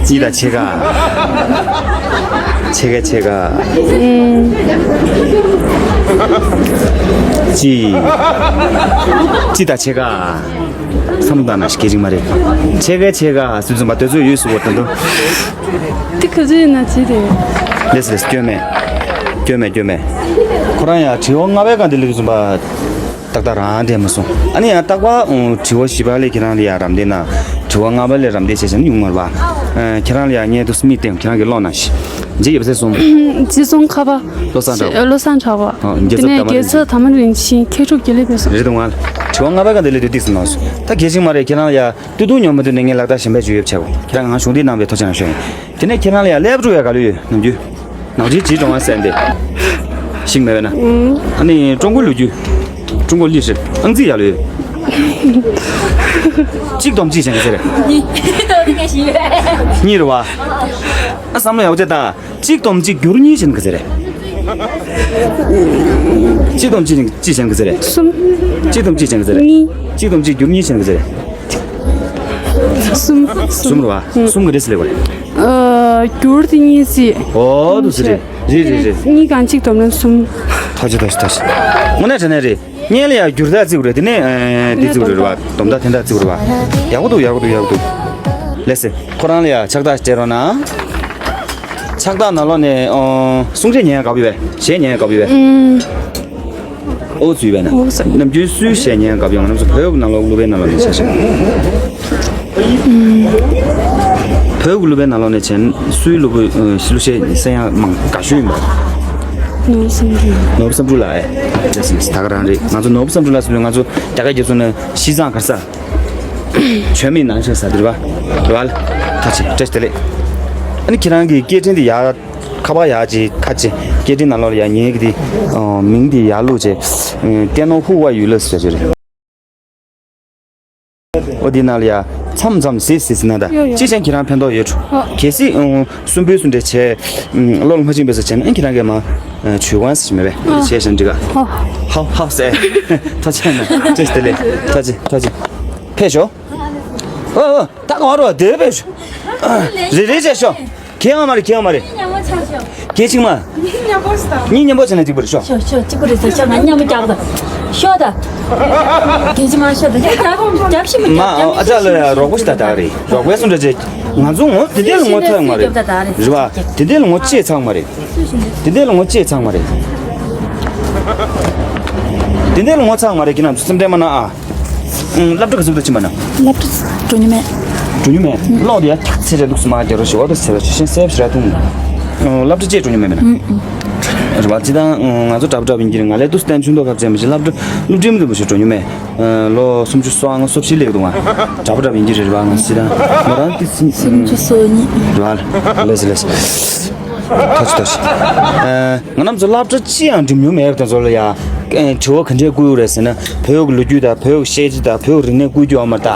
གཉིས་དང་ཕྱེད་ཀ། ཕྱེད་ཀ་ཕྱེད་ཀ། གཅིག་གཅིག་དང་ཕྱེད་ཀ། བསམ་བློ་བཏང་ན་སྐད་ཅིག་མ་རེད། ཕྱེད་ཀ་ཕྱེད་ཀ་སུས་བཟུང་བ་དེ་ཚོ་ཡོད་སུ་བོ་དོན་དུ། དེ་ག་ཚོད་ཡིན་ན་བྱེད་དེ། ལེས་ལེས། སྐྱོན་མེད། སྐྱོན་མེད། སྐྱོན་མེད། ཁོ་རང་ཡང་དྲི་བ་ལྔ་པའི་སྒང་དེ་སླེབས་སོང་བ། ཏག་ཏག་རང་འདྲེན་མ་སོང་། ཨ་ནི་ཡང་རྟག་པར་དྲི་བ་བཞི་པ་ལས་ཁྱེད་རང་ལ་ཡང་རམ་འདེགས་གནང་། དྲི་བ་ལྔ་པ་ལས་རམ་འདེགས་བྱས་བྱས་ན་ཉུང་མར་བ། ཁྱེད་རང་ལ་ཡང་ངས་འདུག་སེ་མིག་བསྟན། ཁྱེད་རང་གིས་ཀློག་གནང་ཞིག་རྗེ་ཡབ་སྲས་གསུམ། རྗེ་ཙོང་ཁ་པ། བློ་བཟང་གྲགས། བློ་བཟང་གྲགས་པ། ཨ། རྒྱལ་ཚབ། དེ་ནས་དར་མ་རིན་རྒྱལ་ཚབ་དར་མ་རིན་ཆེན། མཁས་གྲུབ་དགེ་ལེགས་དཔལ་བཟང་། རེད་འདུག་ང་། དྲི་བ་ལྔ་པའི་སྒང་དེ་སླེབས་དུས་ཏིག་ཙམ་ལངས་སོང་། ད་གལ་ཆེན་མ་རེད། ཁྱེད་རང་ཡ་དུས་ཐུང་ཉོན་མ་དུས་ནས་ངས་ལག་རྟགས་གཞན་པ་ཅིག་ཡོད་བྱས་གོ། ཁྱེད་རང་ང་གཞུང་འདི་གནང་བའི་ཐུགས་རྗེ་གནང་ཞུ་ཡིན། དེ་ནས་ཁྱེད་རང་ལ་ཡ་ཀླད་པ་འཁྲུག་ཡ་ག་ལོས་ཡོད། ནམ་རྒྱུན་ནག་ཅིག་ཅིག་འགྲོ་བ་ཟེར་འདི་ཤིང་མེད་པས་ན། ཨ་ནི་ཀྲུང་གོའི་ལོ་རྒྱུས། ཀྲུང་གོའི་ལི་ཧྲི་ཨང་རྩིས་ཡ་ལོས་ཡོད། གཅིག་སྡོམ་གཅིག་བྱེད་ག་ཚོད་རེད། གཉིས། གཉིས་རེད་བ། ཨ། བསམ་བློ་ཡག་པོ་བྱས་ད། གཅིག་སྡོམ་གཅིག་བསྒྱུར་གཉིས་བྱེད་ག་ཚོད་རེད། གཅིག་སྡོམ་གཅིག་གཅིག་བྱེད་ག་ཚོད་རེད། གསུམ། གཅིག་སྡོམ་གཅིག་བྱེད་ག་ཚོད་རེད། གཉིས། གཅིག་སྡོམ་གཅིག་བསྒྱུར་གཉིས་བྱེད་ག་ཚོད་རེད། གསུམ། གསུམ་རེད་བ། གསུམ་ག་འདྲས་སེ་སླེབས་པ་རེད། ཨ། བསྒྱུར་དེ་གཉིས་བྱས། ཨོ་དུ་སེ་རེད། རེད་རེད་རེད། གཉིས་གང་གཅིག་སྡོམ་ན་གསུམ། ཐག་ཆོད་ཐག་ཆོད་ཐག་ཆོད། དངོས་གནས་དྲང་གནས་རེད། སྔོན་ལ་ཡང་བསྒྱུར་རྟགས་བརྩི་དགོས་རེད། དེ་ནས་ཨ་འདི་བརྩི་དགོས་རེད་བ། སྡོམ་རྟགས་འཐེན་རྟགས་བརྩི་དགོས་རེད་བ། ཡག་པོ་འདུག་ཡག་པོ་འདུག་ཡག་པོ་འདུག་ལགས་སེ། ཁོ་རང་ལ་ཡང་ཕྱག་རྟགས་སྤྲད་རོགས་གནང་། ཕྱག་རྟགས་ནང་ལོགས་ནས་ཨོ་གསུང་ཆོས་ཉན་ཡག་དགའ་པོ་ཡོད་པས། གཞས་ཉན་ཡག་དགའ་པོ་ཡོད་པས། ཨུམ། ཨོ་ཚུད་པས་ན། ཨོ་ཚུད། ནམ་རྒྱུན་སུའི་གཞས་ཉན་ཡག་དགའ་པོ་ཡོད། ང་རྣམ་ཚོ་བོད་ཀྱི་ནང་ལོགས་གླུ་པའི་ནང་ལོགས་ནས་བྱས་ཤིང་། བོད་ཀྱི་གླུ་པའི་ནང་ལོགས་ནས་བྱས་ན་སུའི་གླུ་པ་ཨ་གླུ་གཞས་གསན་ཡག་མང་དགའ་ཤོས་ཡིན་པ། ནོར་བུ་བསམ་འགྲུབ། ནོར་བུ་བསམ་འགྲུབ་ལགས་ཨེ། ད་ག་རང་རེད། ང་ཚོ་ནོར་བུ་བསམ་འགྲུབ་ལགས་ཟེར་དུས་ང་ཚོ་རྒྱ་གར་རྒྱ་མཚོ་ནས་ཤི་ཙང་གར་ས། བྱོན་མི་ནང་ཆེན་ས་དེ་རེད་བ། རེད་བ། ཐག་ཆོད། བཀྲ་ཤིས་བདེ་ལེགས། ཨ་ནི་ཁྱེད་རང་གི་སྐད་འཕྲིན་དེ་ཡག་ཁ་པར་ཡག་ཅིག་ཁ་ཅིག་སྐད་འཕྲིན་ནང་ལོགས་ལ་ཡག་ཉན་གི་དེ་ཨ་མིང་དེ་ཡག་ལུགས་ཅིག་ཨ་བསྟན་ནོ་ཧུ་ཝ་ཡུ་ལ་ཟེར་གྱི་རེད། ཨོ་དེ་ནང་ལ་ཡ་མཚམས་མཚམས་ཟིག་ཟིག་ཟིག་ན་ད། ཡོ་ཡོ། ཅི་བྱས་ཁྱེད་རང་ཕན་ཐོགས་ཡོད་འགྲོ། ཨ། གལ་སྲིད་ཨང་གསུམ་པོའི་གསུམ་འདྲ་བྱས། ཨང་བློ་ལ་མ་བཅིངས་པའི་ས་བྱས་ན་ཨང་ཁྱེད་རང་གིས་མ་ཨ་ཇུས་གང་ཟེར་མེད་པས། ཨ། བྱས་ཤིང་འགྲིག་ག་ཧོ། ཧོ་ཧོ་ཟེར། ཐག་ཆོད་ན་བཀྲ་ཤིས་བདེ་ལེགས། ཐག་ཆོད་ཐག་ཆོད། ཕེབས་ཤོག་ཨོ་ཨོ་ད་གང་རོ་དེ་ཕེབས་ཤོག་རེ་རེ་བྱས་ཤོག་གང་ཡང་མ་རེད། གང་ཡང་མ་རེད། ཉམས་མ་ཆག་ཤོག་སྐད་ཅིག་མ། གཉིས་མཉམ་པོ་ཟེར་ན་གཅིག་པ་རེད་ཤོག་ཤོག་ཤོག་གཅིག་པ་རེད་ཟེར་ཤོག་ང་མཉམ་པོ་རྒྱག་དང་། ཤོག་དང་། སྐད་ཅིག་མ་ཤོག་དང་རྒྱབ་རྒྱབ་ཤིག་མ་མ་རྒྱབ་ཨ་ཅག་ལ་རོགས་པ་ཞིག་ད་ད་རེད། རོགས་པའི་སུ་འདྲ་བྱེད། ང་ཚོ་ངོ་དེ་འདྲ་ལ་ངོ་ཚ་མ་རེད། རེད་བ། དེ་འདྲ་ལ་ངོ་ཅེས་ཚང་མ་རེད། དེ་འདྲ་ལ་ངོ་ཅེས་ཚང་མ་རེད། དེ་འདྲ་ལ་ངོ་ཚ་མ་རེད། ཁྱེད་རྣམ་ཚོ་སེམས་ཁྲལ་མ་གནང་ཨ། ཨང་། སློབ་གྲྭ་ག་ཚོད་ཕྱིན་པ་ན། སློབ་གྲྭ་འགྲོ་མྱོང་མེད། འགྲོ་མྱོང་མེད། གློག་དེ་ཡ་ཁྱག་ཚེ་རེ་འདུག་སེ་མ་རྒྱ་རོ་ཞིག་འོ་དེ་ཟེར་བ་ཞིག་ཤེས་གསལ་ཞིག་ར་ཐུང་། སློབ་གྲྭ་ཅེས་འགྲོ་མྱོང་མེད་ན། རེད་བ། སྤྱི་བཏང་ང་ཚོ་འདྲ་པོ་འདྲ་པོ་ཡིན་གྱི་རེད། ང་ལས་ཏུ་སྟན་ཆུང་དོ་ཁབ་ཅན་མ་ཞིག་སློབ་གྲྭ་སློབ་གྲྭའི་མི་འདུག་པ་ཞིག་འགྲོ་མྱོང་མེད། ལོ་སུམ་ཅུ་སོ་ལྔ་སོ་བཞི་སླེབས་འདུག་ང་། འདྲ་པོ་འདྲ་པོ་ཡིན་གྱི་རེད་བ། ང་སྤྱི་བཏང་མོ་རང་དེ་སུམ་ཅུ་སོ་གཉིས། རེད་བ། ལེས་ལེས། ཐོག་ཆུ་ཐོག་ཆུ། ང་རྣམ་ཚོ་སློབ་གྲྭ་ཅི་ཡང་འགྲིམ་མྱོང་མེད་པ་དང་ཚོ་ལ་ཡ། དྲི་བ་ག་འདྲས་བསྐུར་ཡོད་རེད་ཟེར་ན་བོད་ཀྱི་ལོ་རྒྱུས་དང་བོད་ཀྱི་ཤེས་བྱ་དང་བོད་ཀྱི་རིག་གནས་བསྐུར་རྒྱུ་ཡོད་མ་རེད་ད།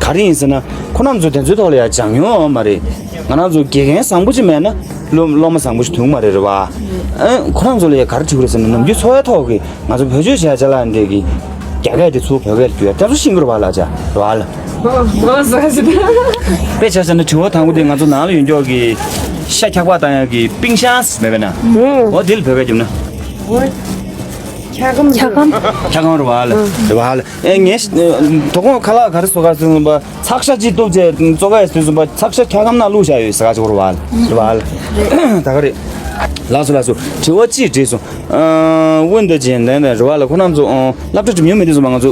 ག་རེ་ཡིན་ཟེར་ན་ཁོ་རྣམ་ཚོ་དེ་ཚོའི་ཐོག་ལ་ཡ་སྦྱང་མྱོང་ཡོད་མ་རེད། ང་རང་ཚོ་དགེ་རྒན་བཟང་པོ་ཅིག་མེད་ན་སློབ་སློབ་མ་བཟང་པོ་ཞིག་ཐོན་གྱི་མ་རེད། རེད་བ། ཨ་ཁོ་རང་ཚོ་ལ་ཡ་ག་རེ་དྲི་དགོས་རེད་ཟེར་ན་ནམ་རྒྱུན་འཚོ་བའི་ཐོག་གི་ང་ཚོ་བེད་སྤྱོད་བྱས་བྱས་ལ་འདྲེ་གི་རྒྱ་སྐད་དེ་ཚུར་བོད་སྐད་ལ་བསྒྱུར་ཡ་སྐྱབས་སུ་ཤིང་གི་རེད་བ་ལ་ཅག་རེད་བ་ལ། ཨོ་ཟ་ཟ། དཔེ་ཆ་བཞག་ན་དྲི་བ་དང་པོ་དེ་ང་ཚོ་ནང་ལ་ཡོད་མགྱོགས་ཀྱི་ཤ་འཁྱག་པ་བཏང་ཡག་གི་པིང་ཤང་མེད་པས་ན། ཨོ་དེ་ལ་བོད་སྐད་རྒྱབ་ན། འཁྱག་སྒམ། འཁྱག་སྒམ་རེད་བ་ལ། རེད་བ་ལ། ཨེ་ངས་དོ་དགོང་ཁ་ལག་ག་རེ་བཟོ་ག་ཟེར་ན་པ་ཚགས་ཤ་ཅིག་གཏུབ་བྱས་བཙོ་ག་ཡས་ཟེར་ཟུམ་པ་ཚགས་ཤ་འཁྱག་སྒམ་ནང་བླུགས་བཞག་ཡོད་ཟེར་ག་ཅིག་རེད་བ་ལ། རེད་བ་ལ། ད་ག་རེད། ལགས་སོ་ལགས་སོ། དྲི་བ་ཅིག་དྲིས་སོང་། ཨ། འོན་ཏེ་རྗེས་ལན་དང་རེ་བ་ལ་ཁོ་རྣམ་ཚོ་ཨང་། སློབ་གྲྭ་འགྲིམ་མྱོང་མེད་དུས་ཙམ་པ་ང་ཚོ་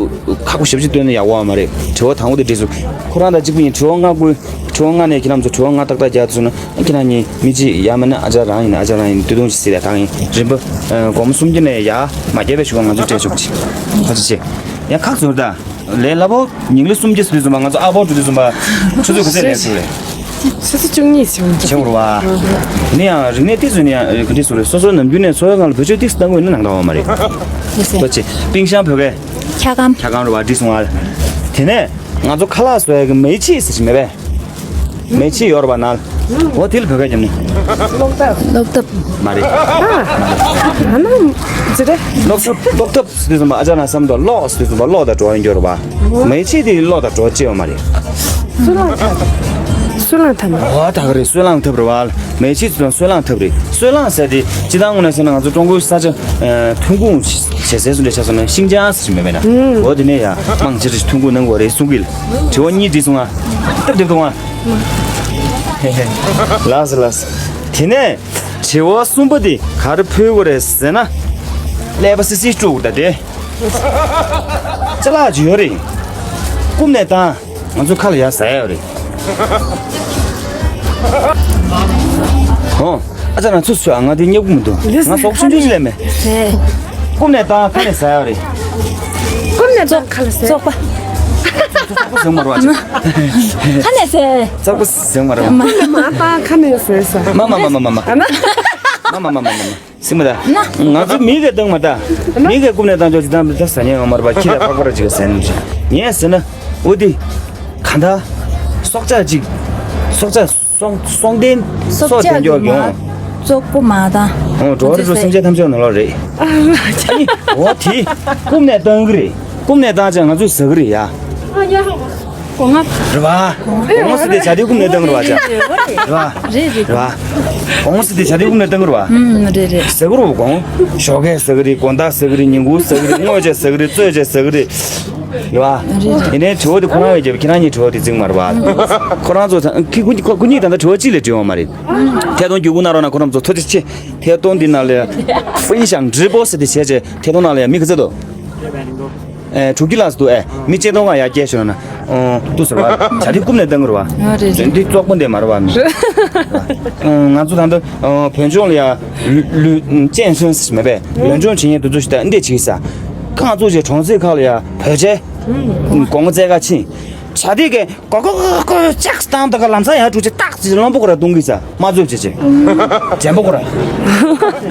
ཁག་པོ་ཞབས་ཕྱི་སྟོན་ན་ཡག་པོ་མ་རེད། དྲི་བ་དང་པོ་དེ་འདྲས་སུ་ཁོ་རང་དང་གཅིག་པ་ཡིན། དྲི་བ་ལྔ་བཀོད། དྲི་བ་ལྔ་ནས་ཁྱེད་རྣམ་ཚོ་དྲི་བ་ལྔ་ཏག་ཏག་རྒྱག་ཐུབ་སོང་ན་ཁྱེད་རང་གཉིས་མི་གཅིག་ཡང་མིན་ན་ཨ་ཅག་རང་ཡིན་ན་ཨ་ཅག་རང་ཡིན་ན་སྟོད་ཐུང་ཞིག་སྲིད་ལ་ཐང་ཡིན་རིམ་པ། སྒོར་མོ་སུམ་བརྒྱ་ནས་ཡར་མ་བརྒྱབ་པའི་ཞུ་བ་ང་ཚོ་སྤྲད་ཆོག་ཅིག་ཁ་ཚིག་ཆེ། ཡང་ཁག་ཚོར་ད། ལས་སླ་པོ། ཉིན་ལ་སུམ་བརྒྱ་ཟེར་དུས་ཙམ་པ་ང་ཚོ་ཨ་ཕོ་འགྲོ་དུས་ཙམ་པ་ཆུ་ཚོད་ག་ཚད་ལས་ཟེར་རེད། ཆུ་ཚོད་བཅུ་གཉིས་ཟེར་བ་འདུག་བྱེད་དགོས་རེད་བ། ནི་ཡང་རིག་གནས་ཏིག་ཙམ་ནི་ཡང་ག་འདྲ་ཟེར་རེད། སོ་སོའི་ནམ་རྒྱུན་ནས་འཚོ་བའི་ནང་ལ་བེད་སྤྱོད་ཏིག་ཙམ་བཏང་དགོས་ན་ནང་འདྲ་བ་མ་རེད། ལགས་སོ། ལྟོས་ཅི། པིང་ཤང་བོད་སྐད། འཁྱག་སྒམ། འཁྱག་སྒམ་རེད་བ། འགྲིག་སོང་བ། དེ་ནས་ང་ཚོ་ཁ་ལག་བཟོ་ཡ་གི་མེ་ལྕེ་ཟེར་གྱི་མེད་པས། མེ་ལྕེ་ཡོད་རེད་བ་ནང་ལ། འོ་དེ་ལ་བོད་སྐད་རྒྱབ་ནི། གློག་ཐབ། གློག་ཐབ། མ་རེད། ཨ་ན་ཟེར་རེད། གློག་ཐབ། གློག་ཐབ་ཟེར་དུས་ཙམ་པ་ཨ་ཅག་ན་བསམ་དོ་གློག་ཟེར་དུས་ཙམ་པ་གློག་དང་འགྲོ་བ་ཡིན་རྒྱུ་རེད་བ། མེ་ལྕེ་དེ་གློག་དང་འགྲོ་བ་ཅི་ཡོད་མ་རེད། སོལ་རླངས་ཐབ། སོལ་རླངས་ཐབ་མ། འོ་ད་ག་རེད། སོལ་རླངས་ཐབ་རེད་བ། མེ་ལྕེ་ཟེར་དུས་སོལ་རླངས་ཐབ་རེད། སོལ་རླངས་ཟེར་དེ་སྤྱི་བཏང་ངོས་ནས་ཟེར་ན་ང་ཚོ་ཀྲུང་གོའི་ས་ཆ་ཐོན་ཁུངས་བྱེད་སའི་སུ་འདྲ་ཆགས་སོང་ན་ཤིང་ཅང་ཟེར་མེད་པས་ན། འོ་དེ་ནས་ཡ་མང་ཆེ་རེ་ཐོན་ཁུངས་གནང་དགོས་རེད་གསུང་གི་ལ། དྲི་བ་གཉིས་དྲིས་སོང་ང་། སྟབས་བདེ་གཏོང་ང་། ལགས་སོ་ལགས་སོ། དེ་ནས་དྲི་བ་གསུམ་པ་འདི་ག་རེ་ཕུལ་དགོས་རེད་ཟེར་ན། ཀླད་པ་སི་སི་དཀྲུགས་ད་དེ། ཅ་ལག་ཅིག་ཡོད་རེད། རྐུབ་ནས་བཏང་། ང་ཚོ་ཁ་ལ་ཡར་ཟ་ཡ་ཡོད་རེད། ཧོ། ཨ་ཅག་ང་ཚོ་ཚོ་ང་དེ་སྙེག་གི་མི་འདུག་ང་ཟོག་ཆུང་ཆུང་ཞིག་ལས་མེད། རྐུབ་ནས་བཏང་ཁ་ནས་ཟ་ཡ་རེད། རྐུབ་ནས་བཏང་ཁ་ལ་ཟ། བཙོག་པ། བཙོག་པ་ཟེར་མ་རེད་བ་ཅིག་ཁ་ནས་ཟ། བཙོག་པ་ཟེར་མ་རེད་བ། མ་བཏང་ཁ་ནས་ཟ་ཟ། མ་མ་མ་མ་མ་མ། མ་མ་མ་མ་མ་མ། སེམས་མ་ད། ང་ཚོ་མི་གིས་བཏང་མ་ད། མི་གིས་རྐུབ་ནས་བཏང་ཆོག་ཅི་ཐང་ད་ཟ་ཉན་ཡོང་མ་རེད་པ། ཁྱི་ལ་ཕག་པ་ར་ཅིག་ཟ་ནས་ཅི། ངས་ཟེར་ན། འོ་དེ། ག་འདྲ། སྲོག་ཆགས་ཅིག་སྲོག་ཆགས་སྲོག་སྲོག་ལྡན་སྲོག་ལྡན་མགྱོགས་ཡོང་། བཙོག་པོ་མ་ད། འོ་འགྲོ་བ་རིགས་དྲུག་སེམས་ཅན་ཐམས་ཅད་ནང་ལོགས་རེད། ཨ་ནི། འོ་དེ། རྐུབ་ནས་བཏང་གི་རེད། རྐུབ་ནས་བཏང་ཅང་ང་ཚོས་ཟ་གི་རེད་ཡ། སྒོ་ང་། རེད་བ། སྒོ་ང་ཟེར་དེ་བྱ་དེ་རྐུབ་ནས་བཏང་གི་རེད་བ་ཅག་རེད་བ། རེད་རེད། རེད་བ། སྒོ་ང་ཟེར་དེ་བྱ་དེ་རྐུབ་ནས་བཏང་གི་རེད་བ། ཨུམ་རེད་རེད། ཟ་གི་རེད་བ། སྒོ་ང་། ཞོགས་ཀས་ཟ་གི་རེད། དགོང་དག་ཟ་གི་རེད། ཉིན་གུང་ཟ་གི་རེད། སྔོན་ཆད་ཟ་གི་རེད། རྩོད་ཆད་ཟ་གི་རེད། རེད་བ། རེད་རེད། ཡིན་ནའི་དྲི་བ་དེ་ཁོ་རང་བས་རྒྱབ། ཁྱེད་རང་གཉིས་དྲི་བ་དེ་བརྩི་གི་མ་རེད་བ། ཁོ་རང་ཚོ་ཚང་ཁྱི་ཁོ་ཁོ་ཁོ་གཉིས་ད་ལྟ་དྲི་བ་གཅིག་ལས་དྲི་བ་མ་རེད། ཐད་གཏོང་བརྒྱུད་སྐུར་གནང་རོགས་གནང་། ཁོ་རང་ཚོ་ཐུགས་རྗེ་ཆེ། ཐད་གཏོང་འདི་ནང་ལ་ཡ། ཧྥུའི་ཞང་ཀྲི་པོ་ཟེར་དེ་བྱས་བྱས་ཐད་གཏོང་ནང་ལ་ཡ་མི་ག་ཚོད་འདུག་ཨེ། དྲུག་ཅུ་ལྷག་ཙམ་འདུག་ཨེ། མི་གཅིག་སྟོང་ལྔ་ཡར་སྐྱེལ་ཤོར་ན། ཨོ། འདུག་ཟེར་བ། བྱ་དེ་རྐུབ་ནས་བཏང་གི་རེད་བ། ཨ་རེད་རེད། འདི་བཙོག་པོ་འདི་མ་རེད་བ་མི། ཨ། ང་ཚོ་ད་ལྟ་ཨ། བོད་ལྗོངས་ལ་ཡ། ལུས་ལུས་ཅན་སོན་ཟེར་མེད་པས། ལུས་སྦྱོང་བྱེད་མཁན་དེ་ཚོ་ཞིག་ད་འདི་བྱེད་ས། རྐང་བཙུགས་བྱས་གྲོང་གསེབ་ཁག་ལ་ཡ་བོད་ཆས། སྒོ་ང་བཙལ་ག་ཕྱིན། བྱ་དེ་གས། ཀོ་ཀོ་ཀོ་ཀོ་ལྕགས་བཏང་དུས་ལམ་སང་ཡར་འགྲོ་བྱས་ཏག་ཅིག་རློན་པོ་ཁོ་ར་གཏོང་གི་ས་མ་རྫོགས་བྱས་བྱས། འཇམ་པོ་ཁོ་ར།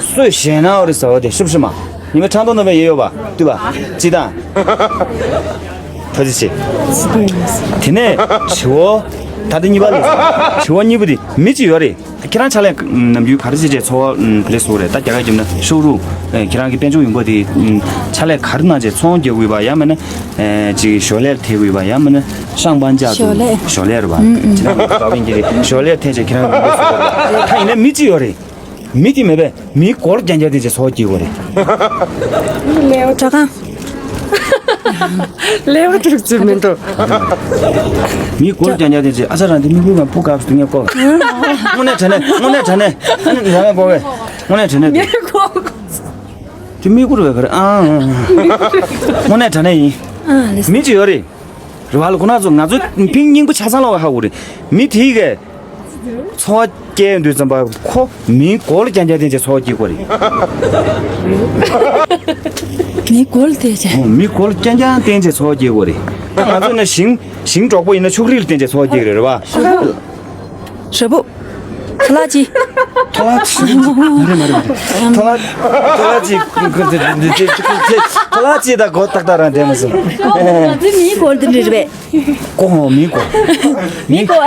སོས་ཞེད་སྣང་རེད་ཟེར་བ་དེ་ཤུབ་ཤུབ་མ། ཉི་མ་ཁྲང་ཏོ་ནོ་བའི་ཡོད་ཡོད་པ་ལྟོས་པ། ཅི་དང་། ཐ་ཅི་ཆེ། དེ་ནས་དྲི་བ། ད་ལྟ་གཉིས་པ་ལས། དྲི་བ་གཉིས་པ་དེ་མི་གཅིག་ཡོད་རེད། ཁྱེད་རང་ཕྱག་ལས་ནམ་རྒྱུན་ག་རེ་བྱས་བྱས་འཚོ་བ་ག་རེ་བཟོ་རེད། ད་རྒྱ་གར་རྒྱབ་ན་ཤོ་རུ། ཁྱེད་རང་གི་དཔལ་འབྱོར་ཡོང་སྒོ་དེ་ཕྱག་ལས་ག་རེ་གནང་བྱས་ཚོང་རྒྱག་དགོས་པ་ཡང་མིན་ན། ཅིག་ཞོར་ལས་ཐེབས་དགོས་པ་ཡང་མིན་ན་ཤང་པན་ཅག་ཏུ་ཞོར་ལས། ཞོར་ལས་རེད་བ། ཁྱེད་རང་གི་ཞོར་ལས་ཐེབས་བྱས་ཁྱེད་རང་གི་ཡོང་སྒོ་བཟོ་དགོས་པ། ད་ཡིན་ན་མི་གཅིག་ཡོད་རེད། མི་དེ་མེད་པས། མི་མགོ་ལ་རྐྱང་རྐྱང་དེ་ཅིག་ཚོགས་སྐྱེ་དགོས་རེད། ལེའུ་དྲ་ཁང་། ལེའུ་དྲུག་ཅུ་མི་འདུག་མི་མགོ་ལ་རྐྱང་རྐྱང་དེ་ཅིག་ཨ་ཅག་རང་དེ་མི་བུ་གང་བུ་དཀར་སུ་ངས་གོ། དངོས་གནས་དྲང་གནས། དངོས་གནས་དྲང་གནས། ཨ་ནི་རང་གོ་བས། དངོས་གནས་དྲང་གནས་དེ། དེ་མི་བུ་རེད་པས། ཨ་ཨ། དངོས་གནས་དྲང་གནས་ཡིན། མི་ཅིག་ཡོད་རེད། རེད་བ་ལ། ཁོ་ན་ཚོ་ང་ཚོ་ཕིང་སྙིང་པོ་ཆ་ཚང་ལ་བ་ཧ་གོ་རེད། མི་དེ་གས་འཚོ་བ་སྐྱེལ་དུས་ཙམ་པ་ཁོ་མིའི་མགོ་ལ་རྐྱང་རྐྱང་བསྟན་བྱས་འཚོ་བ་སྐྱེལ་དགོས་རེད། མིའི་མགོ་ལ་བསྟན་བྱས། ཨོ། མིའི་མགོ་ལ་རྐྱང་རྐྱང་བསྟན་བྱས་འཚོ་བ་སྐྱེལ་དགོས་རེད། ད་ང་ཚོ་ནི་ཞིང་ཞིང་འབྲོག་པ་ཡིན་ན་ཕྱུགས་རིགས་ལ་བསྟན་བྱས་འཚོ་བ་སྐྱེལ་གི་རེད། རེད་བ། ཞེ་པོ། ཐ་ལག་ཅི། ཐ་ལག་ཅི། མ་རེད་མ་རེད་མ་རེད། ཐ་ལག་ཐ་ལག་ཅི། ཐ་ལག་ཅི་དང་མགོ་ཏག་ཏག་རང་བསྡད་མ་སོང་། ང་ཚོའི་མིའི་མགོ་ལ་དེ་འདྲ་རེད་པས། མགོ་ཧོ། མིའི་མགོ། མིའི་མགོ།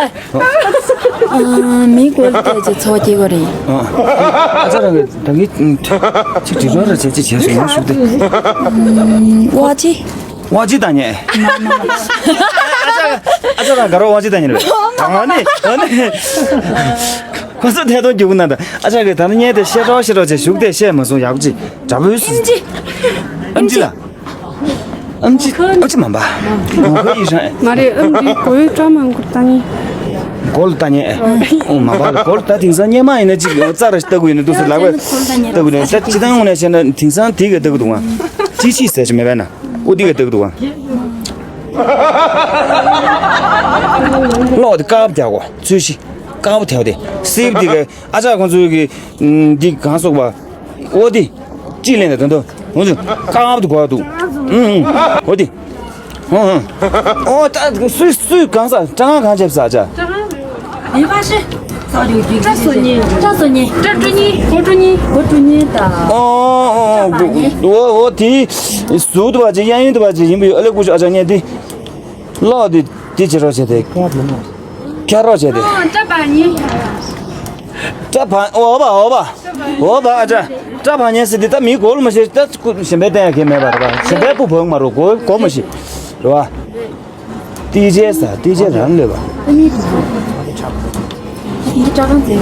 ཨ། མིའི་མགོ་ལ་བལྟས་ཚེ་འཚོ་བ་སྐྱེལ་དགོས་རེད། ཨ་ཅག་རང་གི་ད་གི་ཅིག་དྲི་བ་ར་བྱེད་ཅིག་བྱས་སོང་ཞུ་དེ། ཝ་ཅི། ཝ་ཅི་ད་ཉེ། ཨ་ཅག་ཨ་ཅག་རང་ག་རོ་ཝ་ཅི་ད་ཉེ་རེད། ཨ་ནི་ཨ་ནི། ཁོ་ཚོ་ཐད་གཏོང་རྒྱུག་ན་ད་ཨ་ཅག་གི་ད་ནི་ཉེ་དེ་ཤེས་རོགས་ཤེས་རོགས་བྱས་ཞུགས་དེ་བཤད་མ་སོང་ཡག་ཅིག་དྲ་བོའི་སུ། ཨེམ་ཅི། ཨེམ་ཅི་ལ། ཨམ་ཆི། ཨམ་ཆི་མ་འབའ། མ་གོ་ཡི་རང་། མ་རེད། ཨམ་འདི་གོ་ཡོད་བཀྲ་མ་འགུར་ལྟ་ངེས། གོ་ལ་ལྟ་ངེས། ཨོ་མ་འབའ་ལ་གོ་ལ་ལྟ། དེང་སང་སྙེ་མ་ཡིན་ན་ཅིག་རྩ་ར་ལྟ་གུ་ཡིན་ན་འདུག་སེ་ལབ་པས་ལྟ་གུ་ཡིན་ན། ད་སྤྱི་བཏང་ངོས་ནས་བཤད་ན་དེང་སང་དེ་ག་ལྟ་གུ་འདུག་ཨང་། ཅི་ཅི་ཟེར་ཅི་མེད་པས་ན། ཨོ་དེ་ག་ལྟ་གུ་འདུག་ཨང་། གློག་དེ་དཀར་པོ་རྒྱག་གོ་ཚོས་གཞི་དཀར་པོ་ཐལ་བ་དེ་སེབ་དེ་ག་ཨ་ཅག་ཁོང་ཚོའི་གི་འདི་གང་སོགས་པ། ཨོ་དེ། ཅི་ལེན་ད་དོན་དུ། ངོ་ཚོ། ཀ་བ་དུ་གོ་དུ། ཨུ་ཨུ། ཨོ་དེ། ཨོ་ཨོ། ཨོ་ད་སུས་སུས་གང་ས་ཀྲང་གང་བྱེད་ས་ཅ། ཡི་ཕ་ཤི། བཀྲ་སོ་གཉིས། བཀྲ་སོ་གཉིས། བཀྲ་ཀྲུ་གཉིས། གོ་ཀྲུ་གཉིས། གོ་ཀྲུ་གཉིས་ད། ཨོ་ཨོ་ཨོ། ཨོ་ཨོ་དེ། ཟུག་དུ་བ་ཅི་གཡས་གཡོན་དུ་བ་ཅི་ཡིན་པ་ཡོད། ཨ་ལེ་ཀུ་ཤུ་ཨ་ཅག་ངས་དེ། ལོག་དེ་དེ་བྱེད་རོགས་བྱེད་དེ། ཁྱེར་རོགས་བྱེད་དེ། ཨ་བཀྲ་བ་གཉིས། བཀྲ་བ། ཨོ་བ་ཨོ་བ། ཨོ་བ་ཨ་ཅག་བཀྲ་བ་ཉེ་སི་འདི་ད་མི་གོ་ལ་མ་ཤེས། ད་ཁུ་གཞན་པའི་བསྟན་ཡ་གལ་མེད་པ་རེད་པ། གཞན་པའི་སྤུ་བོ་མ་རུ་གོ་གོ་མ་ཤེས། རེད་བ། ཏི་ཅེ་ས་ཏི་ཅེ་རང་ལོས་པ། འདི་སྐྲ་གང་ཙེ།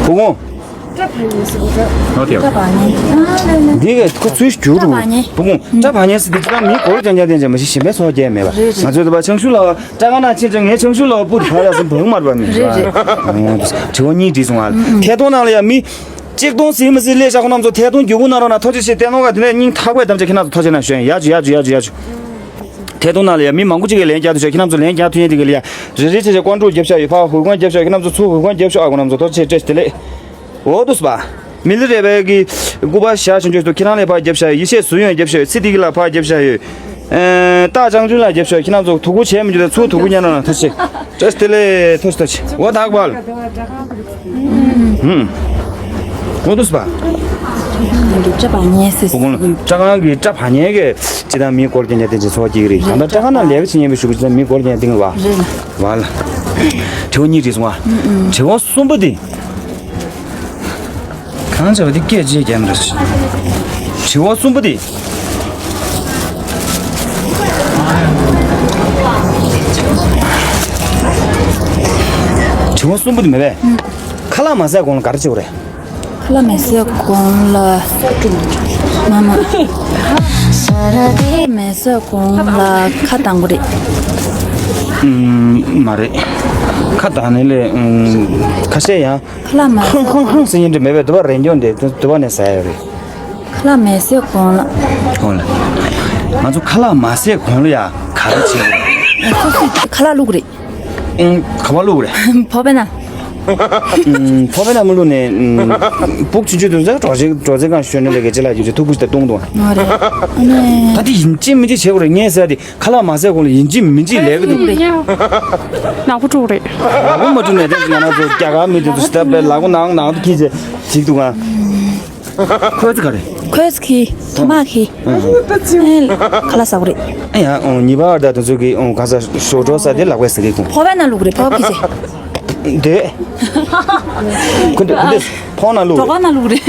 བུ་ངོ་། བཀྲ་བ་ཉེ་སི་འདི་འདྲ། ཨོ་དེ། བཀྲ་བ་ཉེ། འདི་ག་ཁོ་ཚུལ་སྒྱུར་རུ། བཀྲ་བ་ཉེ། བུ་ངོ་བཀྲ་བ་ཉེ་སི་འདི་ད་མི་གོ་ལ་རྐྱང་རྐྱང་བསྟན་ཅེ་མ་ཤེས། གཞན་པའི་སོ་རྒྱལ་མེད་པ། རེད་རེད། ང་ཚོས་ད་པ་ཆང་ཤུ་ལ་བ། སྐྲ་གང་ན་ཕྱིན་ཅིང་ངའི་ཆང་ཤུ་ལ་བ་སྤུ་དུ་ཕར་ཡ་སེ་བང་མར་བ་མི། རེད་རེད། དྲི་བ་གཉིས་དྲིས་སོང་ཨ། ཐད་གཏོང་ནང་ལ་ཡ་མི། ཆིག་སྟོང་ཟིན་མི་ཟིན་ལས་ཤ་ཁོ་རྣམ་ཚོ་ཐད་གཏོང་རྒྱུ་གུ་ན་རོ་ན་ཐོ་ཅི་ཤེས་བསྟན་ནོ་ག་དེ་ནས་སྙིང་ཐག་པའི་གཏམ་ཅིག་ཁྱེད་རྣམ་ཚོ་ཐོ་ཅི་ན་ཤོད་ཡ་ཅུ་ཡ་ཅུ་ཡ་ཅུ་ཡ་ཅུ། ཐད་གཏོང་ནང་ལ་ཡ་མི་མང་པོ་ཅིག་གིས་ལན་རྒྱག་ཐུབ་ཤག་ཁྱེད་རྣམ་ཚོ་ལན་རྒྱག་ཐུབ་ཡ་དེ་ག་ལ་ཡ་རེ་རེ་བྱས་བྱས་ཀོན་ཀྲོལ་རྒྱབ་ཤག་ཡོད། ཕ་ཧུ་ཀོན་རྒྱབ་ཤག་ཁྱེད་རྣམ་ཚོ་ཚུར་ཧུ་ཀོན་རྒྱབ་ཤག་ཨ་ཁོ་རྣམ་ཚོ་ཐོ་ཅི་ཤེས་བཀྲ་ཤིས་བདེ་ལེགས། འོ་དུས་པ། མི་ལི་རེ་བའི་གི་སྐུ་པར་བཞག་ཆུང་ཆུང་དུ་ཁྱེད་རང་ལ་ཕར་རྒྱབ་ཤག་ཡོད། ཡེ་ཤེས་ཟུར་ཡོང་རྒྱབ་ཤག་ཡོད། ཚེ་འདི་གི་ལ་ཕར་རྒྱབ་ཤག་ཡོད། ཨེ། སྟག་ལྕང་ཆུང་ལ་རྒྱབ་ཤག་ཡོད། ཁྱེད་རྣམ་ཚོ་ཐུགས་ཁུར་བྱས་མི་འཇུག་ད་ཚུར་ཐུགས་ཁུར་ཉན་རོགས་གནང་། ཐུགས་རྗེ་ཆེ། བཀྲ་ཤིས་བདེ་ལེགས། ཐུགས་རྗེ་ཆེ། འོ་ཐག་པ་ལ། ཧུམ། འོ་དུས་པ། ཁོང་གི་བཀྲ་བ་ཉེ་སི། ཁོང་ལ་སྐྲ་ཁང་གི་བཀྲ་བ་ཉེ་གི་ཅི་དང་མི་སྐོར་གྱི་ཉེ་དེ་ཅི་ཚོགས་ཀྱི་རེད། ད་ལྟ་སྐྲ་ཁང་ནང་ལས་ཀ་བྱེད་ཉེ་བའི་ཞུ་གི་ཅི་དང་མི་སྐོར་གྱི་ཉེ་དེ་ངི་བ། རེད། བ་ལ། དྲི་བ་གཉིས་རེད་སོང་ཨ། དྲི་བ་གསུམ་པ་དེ། གང་བྱས་པ་དེ་སྐད་ཆ་རྒྱག་མི་རེད། དྲི་བ་གསུམ་པ་དེ། དྲི་བ་གསུམ་པ་དེ་མེད་པས། ཁ་ལག་མ་ཟས་གོང་ལ་ག་རེ་བྱེད་དགོས་རེད། ཁ་ལག་མ་ཟས་གོང་ལ། མ་མ། མ་ཟས་གོང་ལ་ཁ་གདང་དགོས་རེད། ཨུམ། མ་རེད། ཁ་གདང་ནི་ལས། ཨུམ། ཁ་ཤས་ཡང་། ཁ་ལག་མ་ཧང་ཧང་ཧང་ཟེར་ཡིན་འདྲ་མེད་པའི་དུ་བ་རེ་འགྱོ་འདི་དུ་བ་ནས་ཟ་ཡ་རེད། ཁ་ལག་མ་ཟས་གོང་ལ། གོང་ལ། ང་ཚོ་ཁ་ལག་མ་ཟས་གོང་ལ་ཡ་ག་རེ་བྱེད་དགོས། སོ་སོས་ཁ་ལག་བླུགས་རེད། ཨང་། ག་པར་བླུགས་རེད། ཕོ་བའི་ནང་། ཨང་། ཕོ་བའི་ནང་མ་བླུགས་ནས། ཨང་། སྦུག་ཆུང་ཆུང་དུ་ཟ་གྲོགས་བྱེད་གྲོགས་བྱེད་གང་ཞོན་ནས་ལས་ཀའི་ཅི་ལ་རྒྱུ་ཆེ་ཐུག་པུ་ཞིག་ཏུ་བཏུང་དང་། ཨ་རེད། ཨ་ནི། ད་དེ་ཡིན་གཅིག་མིན་གཅིག་བྱེད་དགོས་རེད་ངས་ཟེར་ཡ་དེ། ཁ་ལག་མ་ཟས་གོང་ལ་ཡིན་གཅིག་མིན་གཅིག་ལས་ཀ་འདུག་ནག་པོ་དཀྲུགས་རེད། ནག་པོ་མ་དཀྲུགས་ནས་དེ་ང་རང་ཚོ་རྒྱ་གར་མི་དེ་ཚོ་ཞི་ད་པའི་ལག་པ་ནང་ནང་དུ་འཁྱེར་བྱས་བྱེད་འདུག་ཨ། ཁོས་ཚོ་ག་རེ། ཁོས་ཚོ་གི་ཐོག་མ་གི། ཨ། ཁ་ལག་ཟ་གོ་རེད། ཨ་ཡ། ཨོ། ཉི་མ་བར་དུ་དེ་ཚོ་གི། ཨོ། ག་ས་ཞོ་འགྲོ་ས་དེ་ལག་པས་ཟ་གི་གོ། ཕོ་བའི་ནང་བླུགས་རེད། ཕོ་བ་གི་ཟེར། དེ། ཁོ་འདི་ཁོ་འདི་ཕོ་ནང་བླུགས། གྲོགས་ཁ་ནང་བླུགས་རེད།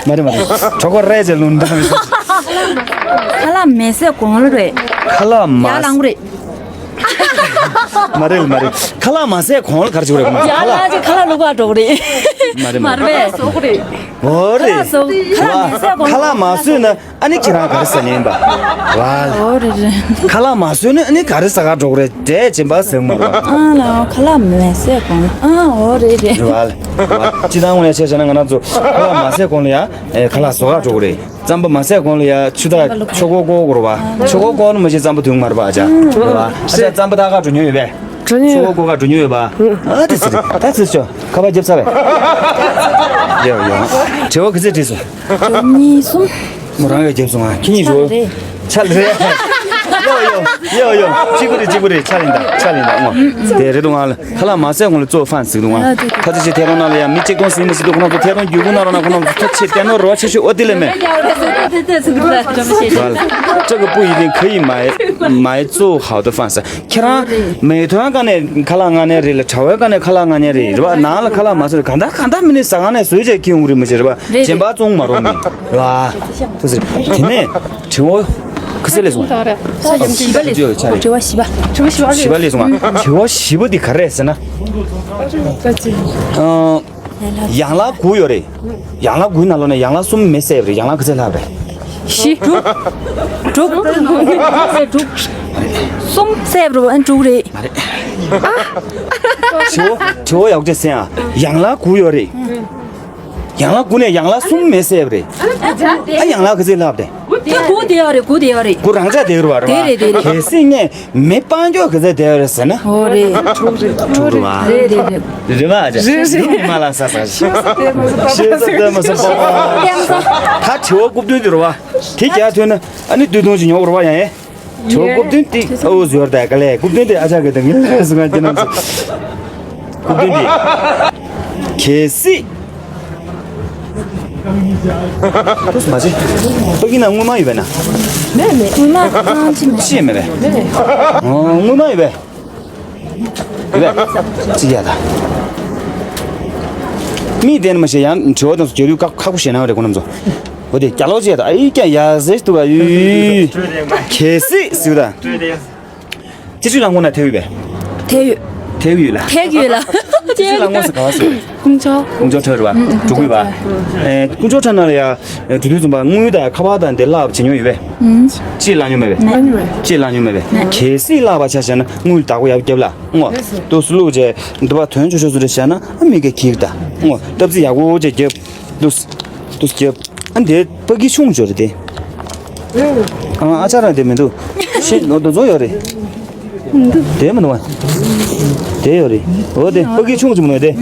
མ་རེད་མ་རེད། གྲོགས་ཁ་རས་ཅན་བླུགས་འདི། ཁ་ལག་མེད་ཟས་གོང་ལ་རེད། ཁ་ལག་མ། ཡར་ལངས་རེད། མ་རེད་མ་རེད། ཁ་ལག་མ་ཟས་གོང་ལ་ག་རེ་བྱེད་དགོས་རེད། ཡ་ཁ་ལག་ཅིག་ཁ་ལག་བླུག་ག་འགྲོ་གི་རེད། མ་རེད་མ་མ་རེད་རེད། པས། ཟོག་རེད། འོ་རེད། ཁ་ལག་ཟོག་ཁ་ལག་མ་ཟས་གོང་ཁ་ལག་མ་ཟོས་ན་ཨ་ནི་ཁྱེད་རང་ག་རེ་ཟ་ཉན་པ། ཝ། འོ་རེད་རེད། ཁ་ལག་མ་ཟོས་ན་ཨ་ནི་ག་རེ་ཟ་ག་འགྲོ་གི་རེད། འདྲས་ཅན་པ་ཟེར་མ་རེད། ཨ་ལ་ཁ་ལག་མ་ཟས་གོང་ཨ་འོ་རེད་རེད། ཝ་ལ་ཝ། སྤྱི་བཏང་ངོས་ནས་བཤད་བྱས་ན་ང་རང་ཚོ་ཁ་ལག་མ་ཟས་གོང་ལ་ཡ་ཨེ་ཁ་ལག་ཟོ་ག་འགྲོ་གི་རེད། རྩམ་པ་མ་ཟས་གོང་ལ་ཡ་ཆུ་དྭགས་ཆོ་ག་བསྐོར་དགོས་རེད་བ། ཆོ་ག་བསྐོར་ནས་མ་གཞི་རྩམ་པ་འཐུང་མ་རེད་པ་ཨ་ཅག་རེད་བ། ཨ་ཅག་རྩམ་པ་ད་ག་འགྲོ་མྱོང་ཡོད་པས། འགྲོ་མྱོང་ཡོད། ཆོ་ག་བསྐོར་ག་འགྲོ་མྱོང་ཡོད་པ། ཨ་དེ་ཚོ་ད་ཚོད་ཤོག་ཁ་པར་རྒྱབ་ཚར་བས། ཡོ་ཡོ། དྲི་བ་ག་ཚོད་དྲིས་སོང་། གཉིས་གསུམ། མོ་རང་གིས་རྒྱབ་སོང་ང་། ཁྱེད་གཉིས་འགྲོ། ཆ་ལ་རེད། ཡོ་ཡོ་ཡོ་ཡོ། གཅིག་པུ་རེད་གཅིག་པུ་རེད། ཆ་ལེན་དང་ཆ་ལེན་དང་ངོ་། དེ་རེད་འདུག་ང་ལ། ཁ་ལག་མ་ཟས་གོང་ལ་གཙོ་བོ་ཧྥན་ཟིག་འདུག་ང་། ཨ་དེ་ཁ་ཚིག་ཅིག་ཐད་རོང་ནང་ལ་ཡང་མི་གཅིག་སྟོང་ཟིན་མི་སྲིད་འདུག་ཁོ་རང་ཚོ་ཐད་རོང་བརྒྱུད་སྐུར་གནང་རོགས་གནང་། ཁོ་རང་ཚོ་ཐུགས་རྗེ་ཆེ། དེ་ནོ་རོ་ཆེ་ཤོས་ཨོ་དེ་ལས་མེད། 这个不一定可以买买做好的饭吃。 ཁྱེད་རང་མེ་ཐོན་ག་ནས་ཁ་ལག་མངགས་ནས་རེད་ལ། གྲྭ་བའི་ག་ནས་ཁ་ལག་མངགས་ནས་རེད་རེད་བ། ནང་ལ་ཁ་ལག་མ་ཟོས་གང་ལྟར་གང་ལྟར་མི་ནི་ཟ་ག་ནས་ཟོས་བྱས་ཁྱེར་ཡོང་གི་རེད། མི་ཤེས་རེད་བ། རེད་གཞན་པ་བཙོང་མ་རོགས་མི་རེད་བ། ཐུགས་རྗེ་ཆེ། དེ་ནས་དྲི་བ་ག་ཚད་སླེབས་སོང་། བཞི་པ་སླེབས་སོང་། དྲི་བ་བཞི་པ། བཞི་པ་སླེབས་སོང་ང་། དྲི་བ་བཞི་པ་འདི་ག་རེ་རེད་ཟེར་ན། ཡང་ལག་དགུ་ཡོད་རེད། ཡང་ལག་དགུའི་ནང་ལོགས་ནས་ཡང་ལག་གསུམ་མེ་བསད་པ་རེད། ཡང་ལག་ག་ཚད་ལྷག་རེད། བཞི། དྲུག་དྲུག་གསུམ་བསད་པ་རེད་བ། ཨ་དྲུག་རེད། མ་རེད། དྲི་བ་དྲི་བ་ཡག་པོ་བྱས་གསན་ཨ། ཡང་ལག་དགུ་ཡོད་རེད། ཡང་ལག་དགུ་ནས་ཡང་ལག་གསུམ་མེ་བསད་པ་རེད། ཨ་ཡང་ལག་ག་ཚད་ལྷག་རེད། དེ་དགུ་དེ་ཡོད་རེད། དགུ་དེ་ཡོད་རེད། དགུ་རང་འཇགས་དེ་རེད་བ། རེད་བ། དེ་རེད་དེ་རེད། གལ་སྲིད་ངས་མེ་སྤང་སྐྱོག་ག་ཚད་བསྡད་ཡོད་རེད་ཟེར་ན། འོ་རེད། དྲུག་རེད་བ། རེད་རེད་རེད། རེད་བ། རེད་རེད། མ་ལ་ས་ས་ཤེས་ས་བསྡད་མ་ས་པ། ད་དྲི་བ་རྐུབ་སྟོན་དེ་རེད་བ། དེ་རྒྱག་ཐུབ་ན་ཨ་ནི་བདུད་དོན་ཅིག་ཉོ་དགོས་རེད་བ། ཡང་ཡེ། དྲི་བ་རྐུབ་སྟོན་དེ་ཨོ་ཟོར་ད་ག་ལས་རྐུབ་སྟོན་དེ་ཨ་ཅག་གི་དང་ངེ་ལ་སུ་ང་ཅི་ནམ་སུ། རྐུབ་སྟོན་དེ། གལ་སྲིད། ཏུས་མ་ཅི། ཕ་གི་ན་དངུལ་མ་ཡོད་པས་ན། མེད་མེད། དངུལ་མ་གང་ཅི་མེད། ཅི་ཡང་མེད་པས། མེད་མེད། ཨོ་དངུལ་མ་ཡོད་པས། ཡོད་པས། ཅི་ཡ་ད། མི་དེ་ནི་མ་ཤེས་ཡང་དྲི་བ་དང་སུ་བརྗོད་ཡུལ་ཁག་ཁག་པོ་ཞེ་ན་རེ་གོ་ནམ་ཚོ། འོ་དེ་རྒྱ་ལོ་ཅི་ཡ་ད་ཨི་ཀྱང་ཡ་ཟེར་ཏུ་ག་ཡུ། གལ་སྲིད་ཟེར་ད། སྤྱི་སྤྱོད་རླངས་འཁོར་ནང་ཐེ་ཡོད་པས། ཐེ་ཡོད། ཐེ་ཡོད་ལ། ཐེ་ཡོད་ལ། སྤྱི་སྤྱོད་རླངས་འཁོར་ཟེར་ག་བ་ཟེར། ཀུང་ཅོ། ཀུང་ཅོ་ཁྲ་རེད་བ། ཨུ་ཨུ། འགྲོ་དགོས་པ། ཀུང་ཅོ་ཁྲ། ཨེ་ཀུང་ཅོ་ཁྲ་ནང་ལ་ཡ། ཨེ་དུས་དུས་ཙམ་པ་དངུལ་དང་ཁ་པར་དང་དེ་བརླག་བྱེད་མྱོང་ཡོད་པས། ཨུ། ཅི་བརླག་མྱོང་མེད་པས། མེད། ཅི་བརླག་མྱོང་མེད་པས། མེད། གལ་སྲིད་བརླག་པ་ཆ་བཞག་ན་དངུལ་བདག་པོ་ཡར་རྒྱབ་ལ་ངོ་། ཏུ་སུ་ལུག་བྱས་འདི་པ་དོན་ཆོ་ཆོ་སུ་རེ་བཞག་ན་ཨ་མི་གེ་ཁིག་ད་ངོ་སྟབས་རྩིས་ཡག་པོ་བྱས་རྒྱབ། ཏུ་སུ་ཏུ་སུ་རྒྱབ། ཨ་འདི་ཕ་གི་ཆུང་ཆོ་རེད་དེ། ཨ་ཨ་ཅག་རང་དེ་མི་འདུག་ཤི་ནོ་དོ་ཚོ་ཡོད་རེད། མི་འདུག་དེ་མི་འདུག་བ། དེ་ཡོད་རེད། འོ་དེ་ཕ་གི་ཆུང་ཆུང་མི་འདུག་དེ།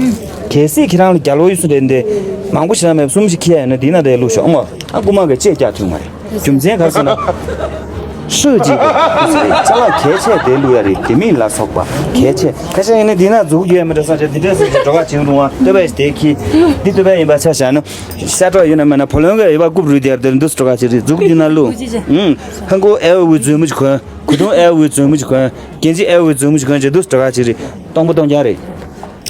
གལ་སྲིད་ཁྱེད་རང་ལ་རྒྱ་ལོ་ཡོད་སུ་རེད་འདི། མང་པོ་ཞེ་དྲག་མེད་པ་གསུམ་ཞིག་ཁྱེར་ཡ་ཡོད་ན་འདི་ན་དེ་བླུགས་ཤོག་ཨང་བ། ཨ་རྐུ་མ་གི་ལྕེ་བཀྱག་ཐུབ་མ་རེད། རྒྱུ་མཚན་ག་རེ་ཟེར་ན། ཧྲུའུ་ཅི་གི་ཅ་ལག་གལ་ཆེ་དེ་བླུགས་ཡ་རེད། དེ་མིན་ལ་སོགས་པ་གལ་ཆེ། ཁ་ཤས་ཡིན་ན་འདི་ན་འཛུགས་རྒྱུ་ཡ་མི་འདྲ་ས་ཆ་འདི་འདྲ་ཟེར་གྱི་འགྲོ་ག་བྱེད་རུང་བ་ལྟོས་པ་ཡིས་དེ་ཁྱི། འདི་ལྟོས་པ་ཡིན་པ་ཆ་བཞག་ན། ཤ་ཁྲག་ཡོད་ན་མེད་ན་བུ་ལོན་ག་ཡོད་པ་རྐུབ་རུས་དེར་དེར་འདུག་འགྲོ་ག་བྱེད་རེད། འཛུགས་རྒྱུ་ན་བླུགས། ཧུང་ཧང་གོ་ཨེ་འུ་འཛུལ་མུ་ཅི་གོན། གུ་དུང་ཨེ་འུ་འཛུལ་མུ་ཅི་གོན། གན་ཅི་ཨེ་འུ་འཛུལ་མུ་ཅི་གོན་བྱས་འདུག་འགྲོ་ག་བྱེད་རེད། སྟོང་པ་སྟོང་རྐྱང་རེད།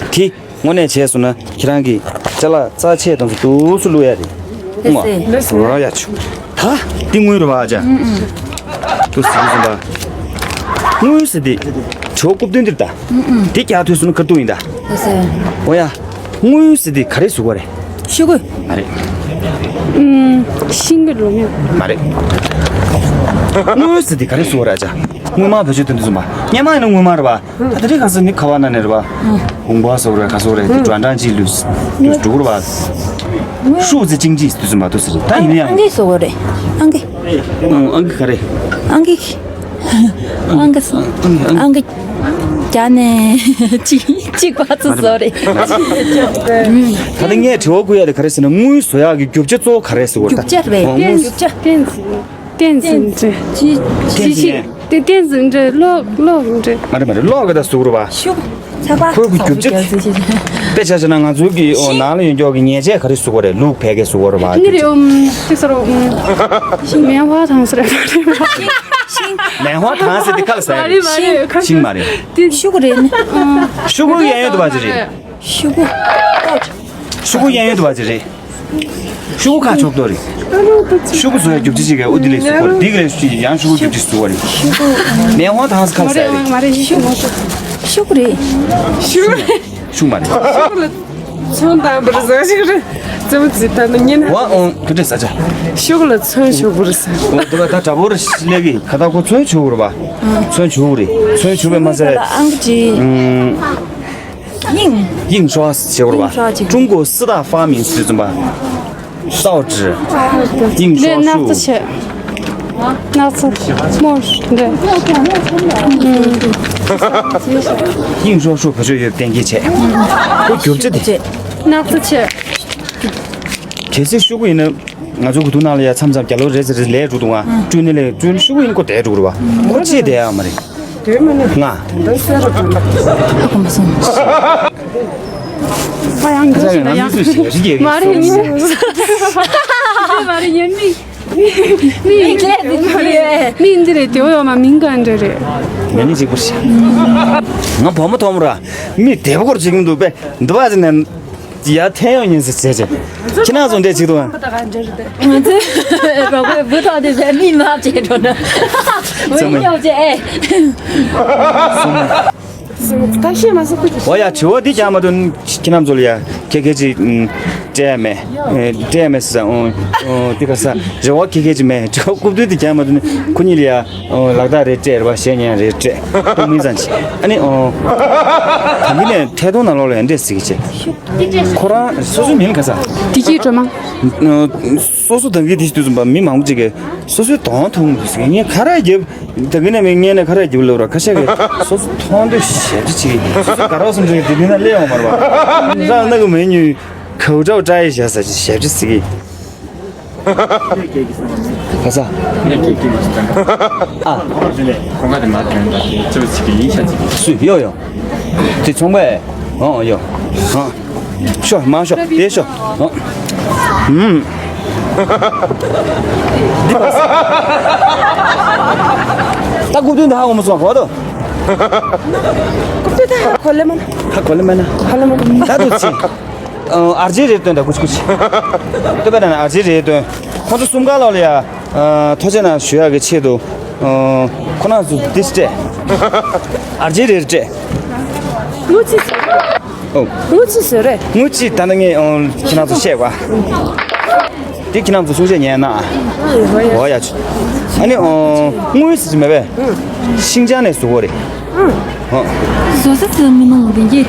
དེ། དངོས་གནས་བྱས་སོང་ན་ཁྱེད་རང་གིས་ཅ་ལག་རྩ་ཆེ་དང་སུ་དུ་སུ་བླུགས་ཡ་རེད། ལགས་སེ། ལགས་སེ། རོ་ཡ་ཆུ། ད་འདི་དངུལ་རེད་བ་ཨ་ཅག་ཏུ་སི་ཟིན་པ། དངུལ་ཟེར་དེ། ཇོ་རྐུབ་སྟོན་འདིར་ད། དེ་རྒྱག་ཐུས་སུ་ན་ཁ་ཏུ་ཡིན་ད། ལགས་སེ། འོ་ཡ། དངུལ་ཟེར་དེ་ག་རེ་ཟེར་གོ་རེད། ཤོག་གུ། མ་རེད། ཤིང་གི་ལོ་མི། མ་རེད། དངུལ་ཟེར་དེ་ག་རེ་ཟེར་གོ་རེད་ཨ་ཅག་དངུལ་སྨར་བེད་སྤྱོད་དོན་དུ་སོང་བ། སྔོན་མ་ཡིན་ན་དངུལ་སྨར་རེད་བ། ད་ལྟ་རེས་ག་ས་ནི་ཁ་བ་ན་ནས་རེད་བ། ཧུང་པ་སོགས་རེད་ག་སོགས་རེད་དེ་འགྲོ་འདྲ་ཅིག་ལུས་ལུས་འགྲོ་གི་རེད་བ། ཧྲུའུ་ཙི་ཅིང་ཅི་དུས་ཙམ་པ་དུ་ཟེར་ད་ཡིན་ན་ཡང་། ཨང་ཀི་སོགས་རེད། ཨང་ཀི། ཨང་ཀི་ག་རེ། ཨང་ཀི། ཨང་ཀི་སོགས། ཨང་ཀི། རྒྱ་ནས་ཅིག་ཅིག་པ་ཚོ་སོགས་རེད། ད་ལྟ་ངས་དྲི་བ་བཀོད་ཡ་དེ་ག་རེ་ཟེར་ན་དངུལ་བཟོ་ཡག་གི་རྒྱུ་ཆ་གཙོ་བོ་ག་རེ་ཟེར་བ་ད། རྒྱུ་ཆ་རེད། ཨང་དངུལ། རྒྱུ་ཆ། ཏན་ཙི་ཏྲེ། ཏན་ཙི་ཏྲེ། ཏན་ཙི་ཏྲེ་ལོག་ལོག་ཏྲེ། མ་རེད་མ་རེད་ལོག་གི་ད་ཟུག་རུ་བ། ཤུག་ཚ་པ་ཁོས་ཀྱི་རྒྱུ་ཆ། དཔེ་ཆ་བཞག་ན་ང་ཚོའི་གི་ཨོ་ནང་ལ་ཡོད་མགྱོགས་ཀྱི་ཉེས་ཆད་ག་རེ་ཟུག་གོ་རེད་ལུག་བད་ཀན་ཟུག་གོ་རེད་བ། ནི་རེད་ཨོམ་ཏི་སོ་རོ་ཨོམ། མེ་ཧོ་ཐང་ཟེར་རེད་མ་རེད་མ་རེད། མེ་ཧོ་ཐང་ཟེར་དེ་ཁ་ལ་ཟེར་རེད། ཤིང་མ་རེད། ཤུག་རེད་ནི། ཤུག་གཡས་གཡོན་དུ་བ་ཅི་རེད། ཤུག་ཤུག་གཡས་གཡོན་དུ་བ་ཅི་རེད། ཤུ་གུ་ཁ་ཕྱོགས་རྟོགས་རེད། ཤུ་གུ་བཟོ་ཡ་རྒྱུ་ཆ་ཅིག་གིས་ཨུ་དི་ལས་བཟོ་བར་འདི་གི་ལས་ཤུ་ཡང་ཤུ་གུ་རྒྱུ་ཆ་བཟོ་བ་རེད། མེ་ཧོ་ཐང་ས་ཁ་ལ་ཟ་རེད། མ་རེད་ཤུ་གུ། ཤོག་གུ་རེད། ཤོག་གུ་རེད། ཤུགས་མ་རེད། ཤོག་གུ་ལ་ཚོན་དང་པར་ཟ་ཞིག་རེད། ཙམ་ཙི་ད་ནི་ཉིན། ཝ་ཨོང་གི་འདྲེ་ཟ་ཆ། ཤོག་གུ་ལ་ཚོན་ཤོག་གུ་རེད་ཟ། ཨོ་དེ་ག་ད་དྲ་བོར་སླེབས་གི་ཁ་ད་ཁོ་ཚོན་ཤོག་གུ་རེད་པ། ཚོན་ཤོག་གུ་རེད། ཚོན་ཤོག་གུ་མ་ཟེར། ཨང་ཀི་ཅི། ཨུམ། 印刷是吧？印刷机。中国四大发明是什么？造纸、印刷术。对，那这些，那这墨水，对。嗯。印刷术可是有点一切。我觉得这点。那这些。 གལ་སྲིད་ཤོག་གུ་ཡིན་ན། ང་ཚོ་གོ་ཐུག་ནང་ལ་ཡ་མཚམས་མཚམས་རྒྱ་ལོ་རེ་ཟེར་རེ་ལས་འགྲོ་འདུག་ཨ། སྤྲོད་ནི་ལས་སྤྲོད་ཤོག་གུ་ཡིན་ན་ཁོ་བསྡད་འགྲོ་གི་རེད་བ། ཁོ་ཅི་བསྡད་ཡ་མ་རེད། ང་། ཨ་ཁོ་མ་སོང་། ཁ་ས་ཡང་ང་མི་ཚོས་ཞེ་ཞེ་རྒྱག་གི་མ་རེད། མ་རེད། ཡིན་མི་མི་མི་འདི་རེད། དེ་འོ་ཡོད་མ་མིང་ག་འདྲ་རེད། ངས་ནི་གཅིག་པུ་ཞིག་ང་བུ་མོ་ཐོག་མོ་ར། མི་བདེ་པོ་སྐོར་བྱེད་ཀྱི་མི་འདུག་པས། འདི་བ་ཟེར་ནས། ཡ་ཐན་ཡོང་ཉིན་ཟེར་བྱས་བྱས། ཁྱེད་རང་ཚོ་འདྲས་བྱེད་དོ། ང་ཚོས་རོགས་པའི་བུ་ཐོག་དེ་བས་མི་མ་བྱས་འགྲོ་ན། འོ་ཡ་ཉོག་བྱས་ཨེ། ད་ཤེས་མ་སོང་ཁུ། འོ་ཡ་དྲི་བ་འདི་རྒྱག་མ་ཐུབ། ཁྱེད་རྣམ་ཚོ་ལ་ཡ་ཁྱེད་ཁྱེད་ཅིག་སྤྲད་མེད། སྤྲད་མེད་ཟེར་ཨོ། འདི་ག་ས་རེ་བ་ཁྱེད་ཁྱེད་ཅིག་མེད། དྲི་བ་རྐུབ་སྟོད་འདི་རྒྱག་མ་ཐུབ་ནི་ཁུ་གཉིས་ལ་ཡ། ལག་རྟགས་རེ་སྤྲད་རེ་བ་ཞེ་ཉན་རེ་སྤྲད་སྟོང་མིན་ཙང་ཅི། ཨ་ནི་ཨོ། ད་འདི་ནས་ཐད་གཏོང་ནང་ལོགས་ལ་ཡ་འདྲས་ཟེར་གི་བྱས། ཁོ་རང་སོ་སོའི་མིང་ག་ས། བདེ་སྐྱིད་སྒྲོལ་མ། སོ་སོ་ད་གིན་དེ་དུས་ཙམ་པ་མི་མང་པོ་ཅིག་གིས་སོ་སོའི་གདོང་མཐོང་གི་འདུག་ཟེར། ངས་ཁ་རས་རྒྱབ། ད་གིན་ནས་མི་ངས་ནས་ཁ་རས་རྒྱབ་ལབ་ར། ཁ་ཤས་ཀྱིས་སོ་སོ་མཐོང་དུས་ཞེ་པོ་ཅིག་སོ་སོ་དགའ་རོགས་སུ་འགྲོ་གི་དེ་འདི་ན་སླེབས་ཡོང་མ་རེད་པ། རང་ན་གི་མེ་ཉུལ་ཁའུ་ཀྲའུ་ཀྲའི་བཞག་ས་ཅིག་ཞེ་པོ་ཅིག་ཟེར་གི། ག་ས། ཨ། ཁོང་ག་དེ་མ་དྲན་པ་དེ་ཅོ་ཅིག་གི་ཡིན་ཤ་ཅིག་གི་སུ་ཡོ་ཡོ། དེ་ཚོང་པས། ཨོ་ཡོ། ཨ། ཤོ་མ་ཤོ་དེ་ཤོ། ཨ། ཨུམ། འདི་པ་སི། ད་རྐུབ་སྟོད་འདི་ཧ་གོ་མ་སོང་གོ་དོ། རྐུབ་སྟོད་ད་ཧ་གོ་ལེ་མ་ན། ཧ་གོ་ལེ་མ་ན། ཧ་ལེ་མ་ན། ད་དུ་ཅི། ཨར་ཇེ་རེད་སྟོན་ད་ཀུ་ཆི་ཀུ་ཆི། སྟོན་པ་ན་ཨར་ཇེ་རེད་སྟོན། ཁོང་ཚོ་གསུམ་ཀ་ལོག་ལ་ཡ། ཐོ་ཆེ་ན་ཞུ་ཡག་གི་ཆེད་དུ། ཁོ་ན་ཚོ་ཏིས་སྤྲད། ཨར་ཇེ་རེད་སྤྲད། ངུ་ཅི་ཟེར། ཨོ། ངུ་ཅི་ཟེར་རེད། ངུ་ཅི་ད་ནི་ངས་ཁྱེད་རང་ཚོ་བཤད་པ། དེ་ཁྱེད་རང་ཚོ་གསུང་བཤད་ཉན་ན། འོ་ཡ། ཨ་ནི་ངུ་ཟེར་གྱི་མེད་པས། ཤིང་ཅང་ནས་བཟོ་གོ་རེད། བཟོ་ས་ཚོ་མི་མང་བདེན་གྱི།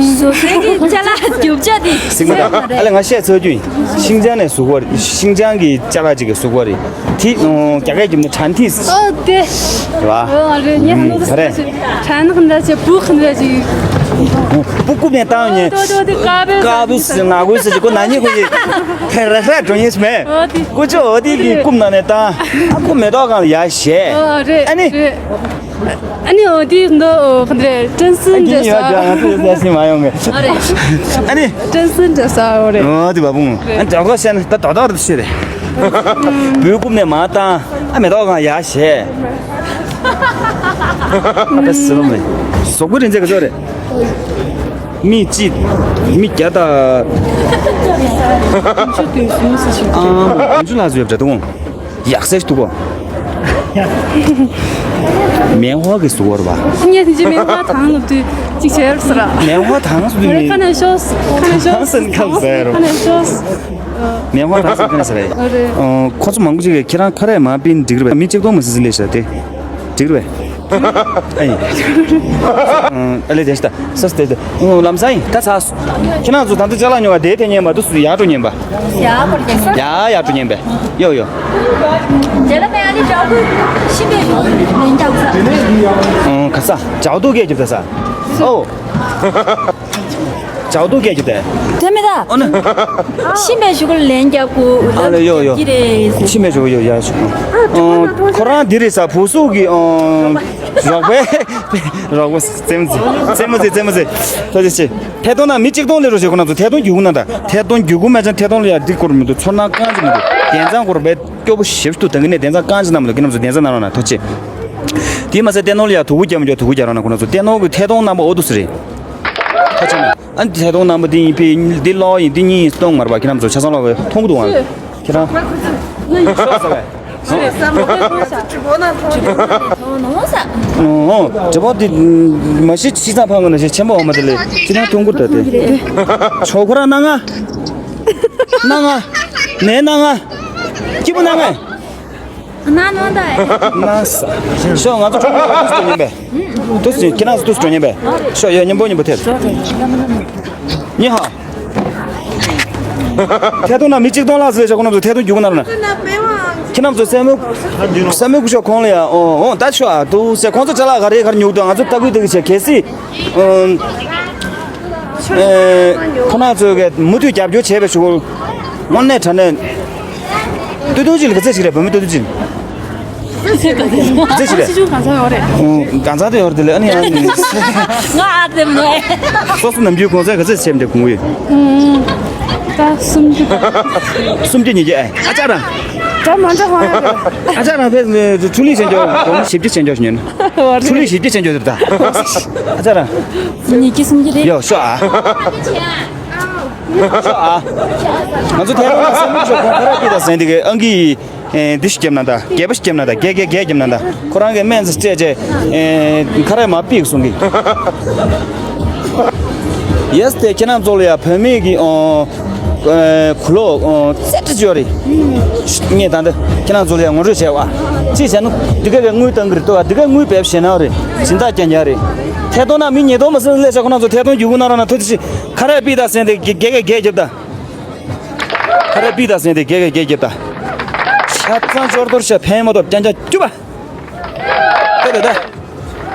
བཟོ་སའི་གི་ཅ་ལག་རྒྱུ་ཆ་དེ། སིང་མ་ད་ཨ་ལེ་ང་བཤད་ཚར་རྒྱུ་ཡིན། ཤིང་ཅང་ནས་བཟོ་གོ་རེད། ཤིང་ཅང་གི་ཅ་ལག་ཅིག་གིས་བཟོ་གོ་རེད། དེ་རྒྱ་སྐད་རྒྱབ་ན་གྲན་ཐིས། ཨོ་དེ། རེད་བ། ཨོ་རེད། ངས་ཧ་ནོ་ག་རེ། གྲན་ནག་འདྲ་ཅིག་བུ་ཁ་འདྲ་ཅིག་བུ་རྐུབ་ནས་བཏང་ཉེ། ཨོ་དེ་དེ་ཀ་བེ་ཀ་བེ་སི་ན་གོས་སི་ཅིག་ཁོ་ན་ཉེ་ཁོ་ཅིག་ཁ་ར་ཧྲ་འགྲོ་ཉེ་སི་མེད། ཨོ་དེ། ཀོ་ཅོ་ཨོ་དེ་གི་རྐུབ་ནང་ནས་བཏང་། ཨ་ཁོ་མེ་ཏོག་སྒང་ལ་ཡར་བཞེས། ཨོ་རེད། ཨ་ནི། རེད། ཨ་ནི་འོ་དེ་འདི་འོ་ཁ་འདྲ་ཀྲན་སིན་འདྲ་ས། ཨ་ནི་ཡོད་ཀྱང་ང་ཚོ་ཡོད་ས་ཞིག་མ་ཡོང་གི། ཨ་རེད། ཨ་ནི། ཀྲན་སིན་འདྲ་ས་འོ་རེད། འོ་དེ་བ་བུང་། རེད། ཨ་ནི་དྲག་ཐོག་བཤད་ན་ད་དོག་དོག་རེད་ཤི་རེད། བུའི་རྐུབ་ནས་མར་བཏང་། ཨ་མེ་ཏོག་སྒང་ཡར་བཞེས། ཨ་ད་སི་ལོ་མེ། གཟུགས་པོ་རིན་ཆེན་ག་ཚོད་རེད། མི་གཅིག་མི་བརྒྱ་དང་། ཨ་མ་བདུན་ཅུ་ལྷག་ཙམ་ཡོད་པ་འདྲ་འདུག་ཡག་ཤོས་ཤིག་འདུག་གོ། 棉花གི་གཟུགས་པོ་རེད་པ། ངས་དེ་ཅི་棉花糖སློབ་དུས་གཅིག་བྱས་ར་ཟེར། 棉花糖སློབ་དུས་ངས། ཁ་ནས་ཤོག་ཁ་ནས་ཤོག་ཁ་ནས་ཤོག་ཁ་ནས་ཤོག 棉花糖སློབ་ཁ་ནས་ཟེར་རེད། ཨ་རེད། ཁོ་ཚོ་མང་པོ་ཅིག་གིས་ཁྱེད་རང་ཁ་རས་མ་ཕུད་འགྲིག་རེད་པས། མི་གཅིག་སྟོང་མ་ཟིན་ཟིན་ལས་བྱ་དེ་འགྲིག་རེད་པས། ཨེ། ཨ་ལེ་དེ་ཤི་ད་སས་དེ་དེ། ལམ་སང་ཡིན་ད་ཚ། ཁྱེད་རང་ཚོ་ད་ལྟ་ཅ་ལག་ཉོ་བ་དེ་དེ་ཉན་པ་དུ་སུ་ཡག་འགྲོ་ཉན་པ། ཡག་པར་རྒྱག་ས། ཡག་ཡག་འགྲོ་ཉན་པས། ཡོ་ཡོ། དེ་ལ་མེ་ཨ་ནི་ཇའོ་ཏུ་ཤི་མེ་ཡོང་ལེན་རྒྱག་ས། ཨང་ག་ས་ཇའོ་ཏུ་སྐད་རྒྱབ་ད་ས། ཨོ། ཇའོ་ཏུ་སྐད་རྒྱབ་ད། དེ་མེ་ད། ཨོ་ན། ཤི་མེ་ཞུ་གུ་ལེན་རྒྱག་གུ། ཨ་ལེ་ཡོ་ཡོ། ཤི་མེ་ཞུ་གུ་ཡོ་ཡ་ཞུ། ཁོ་རང་འདི་རེད་ས་བུ་སུ་གི་རོགས་པའི། རོགས་པ་རྩེད་མོ་རྩེ་རྩེད་མོ་རྩེ་རྩེད་མོ་རྩེ། ཐོ་ཅེ་ཅེ། ཐད་གཏོང་ནང་མི་གཅིག་སྟོང་སླེབས་རོགས་བྱེད། ཁོ་ན་ཚོ་ཐད་གཏོང་རྒྱུ་གུ་ན་ད་ཐད་གཏོང་རྒྱུ་གུ་མེད་ཙང་ཐད་གཏོང་ལ་ཡ་འགྲིག་སྐོར་མི་འདུག་ཚོར་སྣང་རྐང་གཅིག་མི་འདུག་དན་ཚང་སྐོར་བས་སྐྱོ་པོ་ཞེ་པོ་འདུག་ད་གིན་ནས་དན་ཚང་རྐང་གཅིག་ན་མི་འདུག་ཁྱེད་རྣམ་ཚོ་དན་ཚང་ན་རོགས་ན་ཐོ་ཅེ། དེ་མ་ཟད་ཐད་གཏོང་ལ་ཡ་དོ་གུ་རྒྱབ་མི་འཇོག་དོ་གུ་རྒྱབ་རོགས་ན། ཁོ་ན་ཚོ་ཐད་གཏོང་གི་ཐད་གཏོང་རྣམ་པ་ཨོ་དུ་སི་རེད། ཐ་ཆེ་ན་ཨ་ནི་ཐད་གཏོང་རྣམ་པ་འདི་ཡིན་པས་འདི་ལོག་ཡིན་འདི་གཉིས་སྟོང་མར་པ་ཁྱེད་རྣམ་ཚོ་ཆ་ཚང་ལོག་གི་མཐོང་གི་འདུག་ཨང་། ཁྱེད་རང་ཤོག་ཟེར་བས། ཨོ། ཨོ། དྲི་བ་འདི་མ་གཞི་ཤི་ཚང་ཕང་གི་ན་ཞེ་ཆེན་པོ་འོ་མ་དེ་ལས་ཅི་ན་ཐུང་གུར་ད་དེ། ཆོ་ཁོ་རང་ན་ང་། ན་ང་། ནས་ན་ང་། སྐྱིད་པོ་ན་ང་། ན་ན་ད། ན་ས། ཤོ་ང་ཚོ་ཁྲོམ་ཁོ་དུས་སུ་ཉན་པས། དུས་སུ་ཁྱེད་རང་ཚོ་དུས་སུ་ཉན་པས། ཤོ་ཡོད་མཉམ་པོ་མཉམ་པོ་ཐེབས། ཉི་ཧ། ཐད་གཏོང་ན་མི་གཅིག་སྟོང་ལྷག་ཟེར་བྱ་ཁོ་རྣམ་ཚོ་ཐད་གཏོང་རྒྱུག་གི་ན་ར་ན། ཁྱེད་རྣམ་ཚོ་སེ་མོ། སེ་མོ་སྐུ་ཞབས་ཁོང་ལ་ཡ་ཨོ་ཨོ་ད་ཤོ་ཨ་དུ་ཟེར་ཁོང་ཚོ་ཅ་ལག་ག་རེ་ག་རེ་ཉོ་གི་འདུག་ང་ཚོ་ལྟ་སྐུལ་དེ་གི་བྱས་གལ་སྲིད། ཨེ། ཁོ་རང་ཚོས་གི་མུ་མཐུད་རྒྱབ་སྐྱོར་བྱས་པའི་ཞུ་སྒོ། དངོས་གནས་དྲང་གནས། སྟོད་ཐུང་གཅིག་ལ་ག་ཚད་ཞིག་རེད། བུད་མེད་སྟོད་ཐུང་གཅིག་ག་ཚད་ཞིག་རེད། སྲིད་ཇུས་གང་ཚང་ཡོད་རེད། ཨོ། གང་ཚང་དེ་ཡོད་རེད་དེ་ལས་ཨ་ནི་ཨ་ནི། ང་ཨ་དེ་མོ། སོ་སོ་ནམ་རྒྱུན་གོང་ཚད་ག་ཚད་ཆེམ་དེ་གོང་བུ་ཡོད། ད་སུམ་ཅུ། སུམ་ཅུ་ཉིས་བརྒྱ་ཨེ། ཨ་ཅག་རང་། ད་མ་འདྲ་ཧོང་ཡ་རེད། ཨ་ཅག་རང་ཕེབས་ནས་ཆུ་ལི་ཆེན་ཅོག་གོང་བཞི་བརྒྱ་ཆེན་ཅོག་ཞིག་ཉོས་ན། ཆུ་ལི་བཞི་བརྒྱ་ཆེན་ཅོག་དེ་ད། ཨ་ཅག་རང་། ཉིས་བརྒྱ་སུམ་ཅུ་རེད། ཡོ་ཤོ་ཨ། ཤོ་ཨ། ང་ཚོ་ཐད་གཏོང་ལ་སེམས་ཤོག་ཁོང་ཁ་ར་པི་ད་ཟེན་དེ་གི་ཨང་ཀི། ཨེ། འདི་ཞིག་བརྒྱབ་ན་ད་རྒྱས་པ་ཞིག་བརྒྱབ་ན་ད་རྒྱས་རྒྱས་རྒྱས་བརྒྱབ་ན་ད་ཁོ་རང་གི་སྨན་ཟ་སྤྲད་རྗེས་ཨེ། ཁ་རས་མ་ཕིག་གསུང་གི། ཡེས་དེ་ཁྱེད་རང་ཚོ་ལ་ཡ་བུད་མེད་ཀྱི་ཨོ། ཨེ། གུ་ལོ་ཨོ། ཙེ་ཏི་ཅོ་རི། ངས་ད་འདི་ཁྱེད་རང་ཚོ་ལ་ཡ་ངོ་སྤྲོད་བྱས་བ། ཅི་བྱས་ན་འདི་ག་གི་དངུལ་བཏང་གི་རེད་ལྟོས་ཨ། འདི་ག་དངུལ་བེབས་བྱས་ན་རེད། སྦྱིན་བདག་རྐྱང་རྐྱང་རེད། ཐད་གཏོང་ན་མི་ཉིས་སྟོང་མ་ཟིན་སླེབས་ཤག་ཁོ་རང་ཚོ་ཐད་གཏོང་རྒྱུག་གུ་ན་ར་ན་ཐུགས་རྗེ་ཆེ། ཁ་རས་ཕིག་ད་ཟེན་དེ་རྒྱས་རྒྱས་རྒྱས་བརྒྱབ་ད། ཁ་རས་པི་ད་ཟེན་དེ་རྒྱས་རྒྱས་རྒྱས་རྒྱབ་ད། ཆ་ཚང་ཅོར་ཏོར་ཤ་ཕན་མ་ཐོབ་རྐྱང་རྐྱང་རྒྱུག་པ། ཏེ་ཏེ་ཏེ།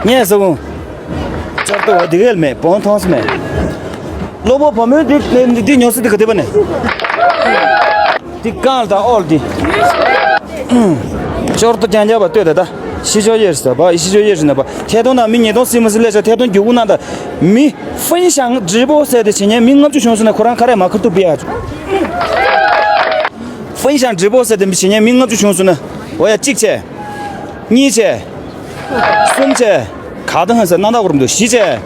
ངས་ཟེར་གོ། ཅོར་ཏོ་བ་དེ་གལ་མེད་བོང་ཐོང་སི་མེད། གློ་བོ་བུ་མོའི་འདི་འདི་ཉོ་སི་འདི་ག་དེ་བ་ནས། འདི་གང་ལ་ད་ཨོལ་འདི། ཅོར་ཏོ་རྐྱང་རྐྱང་བ་ལྟོས་ད་ད། ཤི་ཅོ་ཡེར་སི་ད་བ་ཤི་ཅོ་ཡེར་སི་ན་བ་ཐད་གཏོང་ན་མི་ཉིས་སྟོང་སི་མ་སི་ལས་ཤ་ཐད་གཏོང་རྒྱུག་གུ་ན་ད། མི། ཧྥིན་ཤང་直播ཟེར་དེ་བྱེད་མཁན་མི་ལྔ་བཅུ་བྱུང་སོང་ན་ཁོ་རང་ཁ་རས་མ་ཁུར་ཐུབ་པི་ཡ། ཧྥིན་ཤང་直播ཟེར་དེ་བྱེད་མཁན་མི་ལྔ་བཅུ་བྱུང་སོང་ན། འོ་ཡ་གཅིག་བྱས། གཉིས་བྱས། གསུམ་བྱས། ག་དང་ཧན་ཟེར་སྣང་དག་གོ་རུ་འདུག་བཞི་བྱས།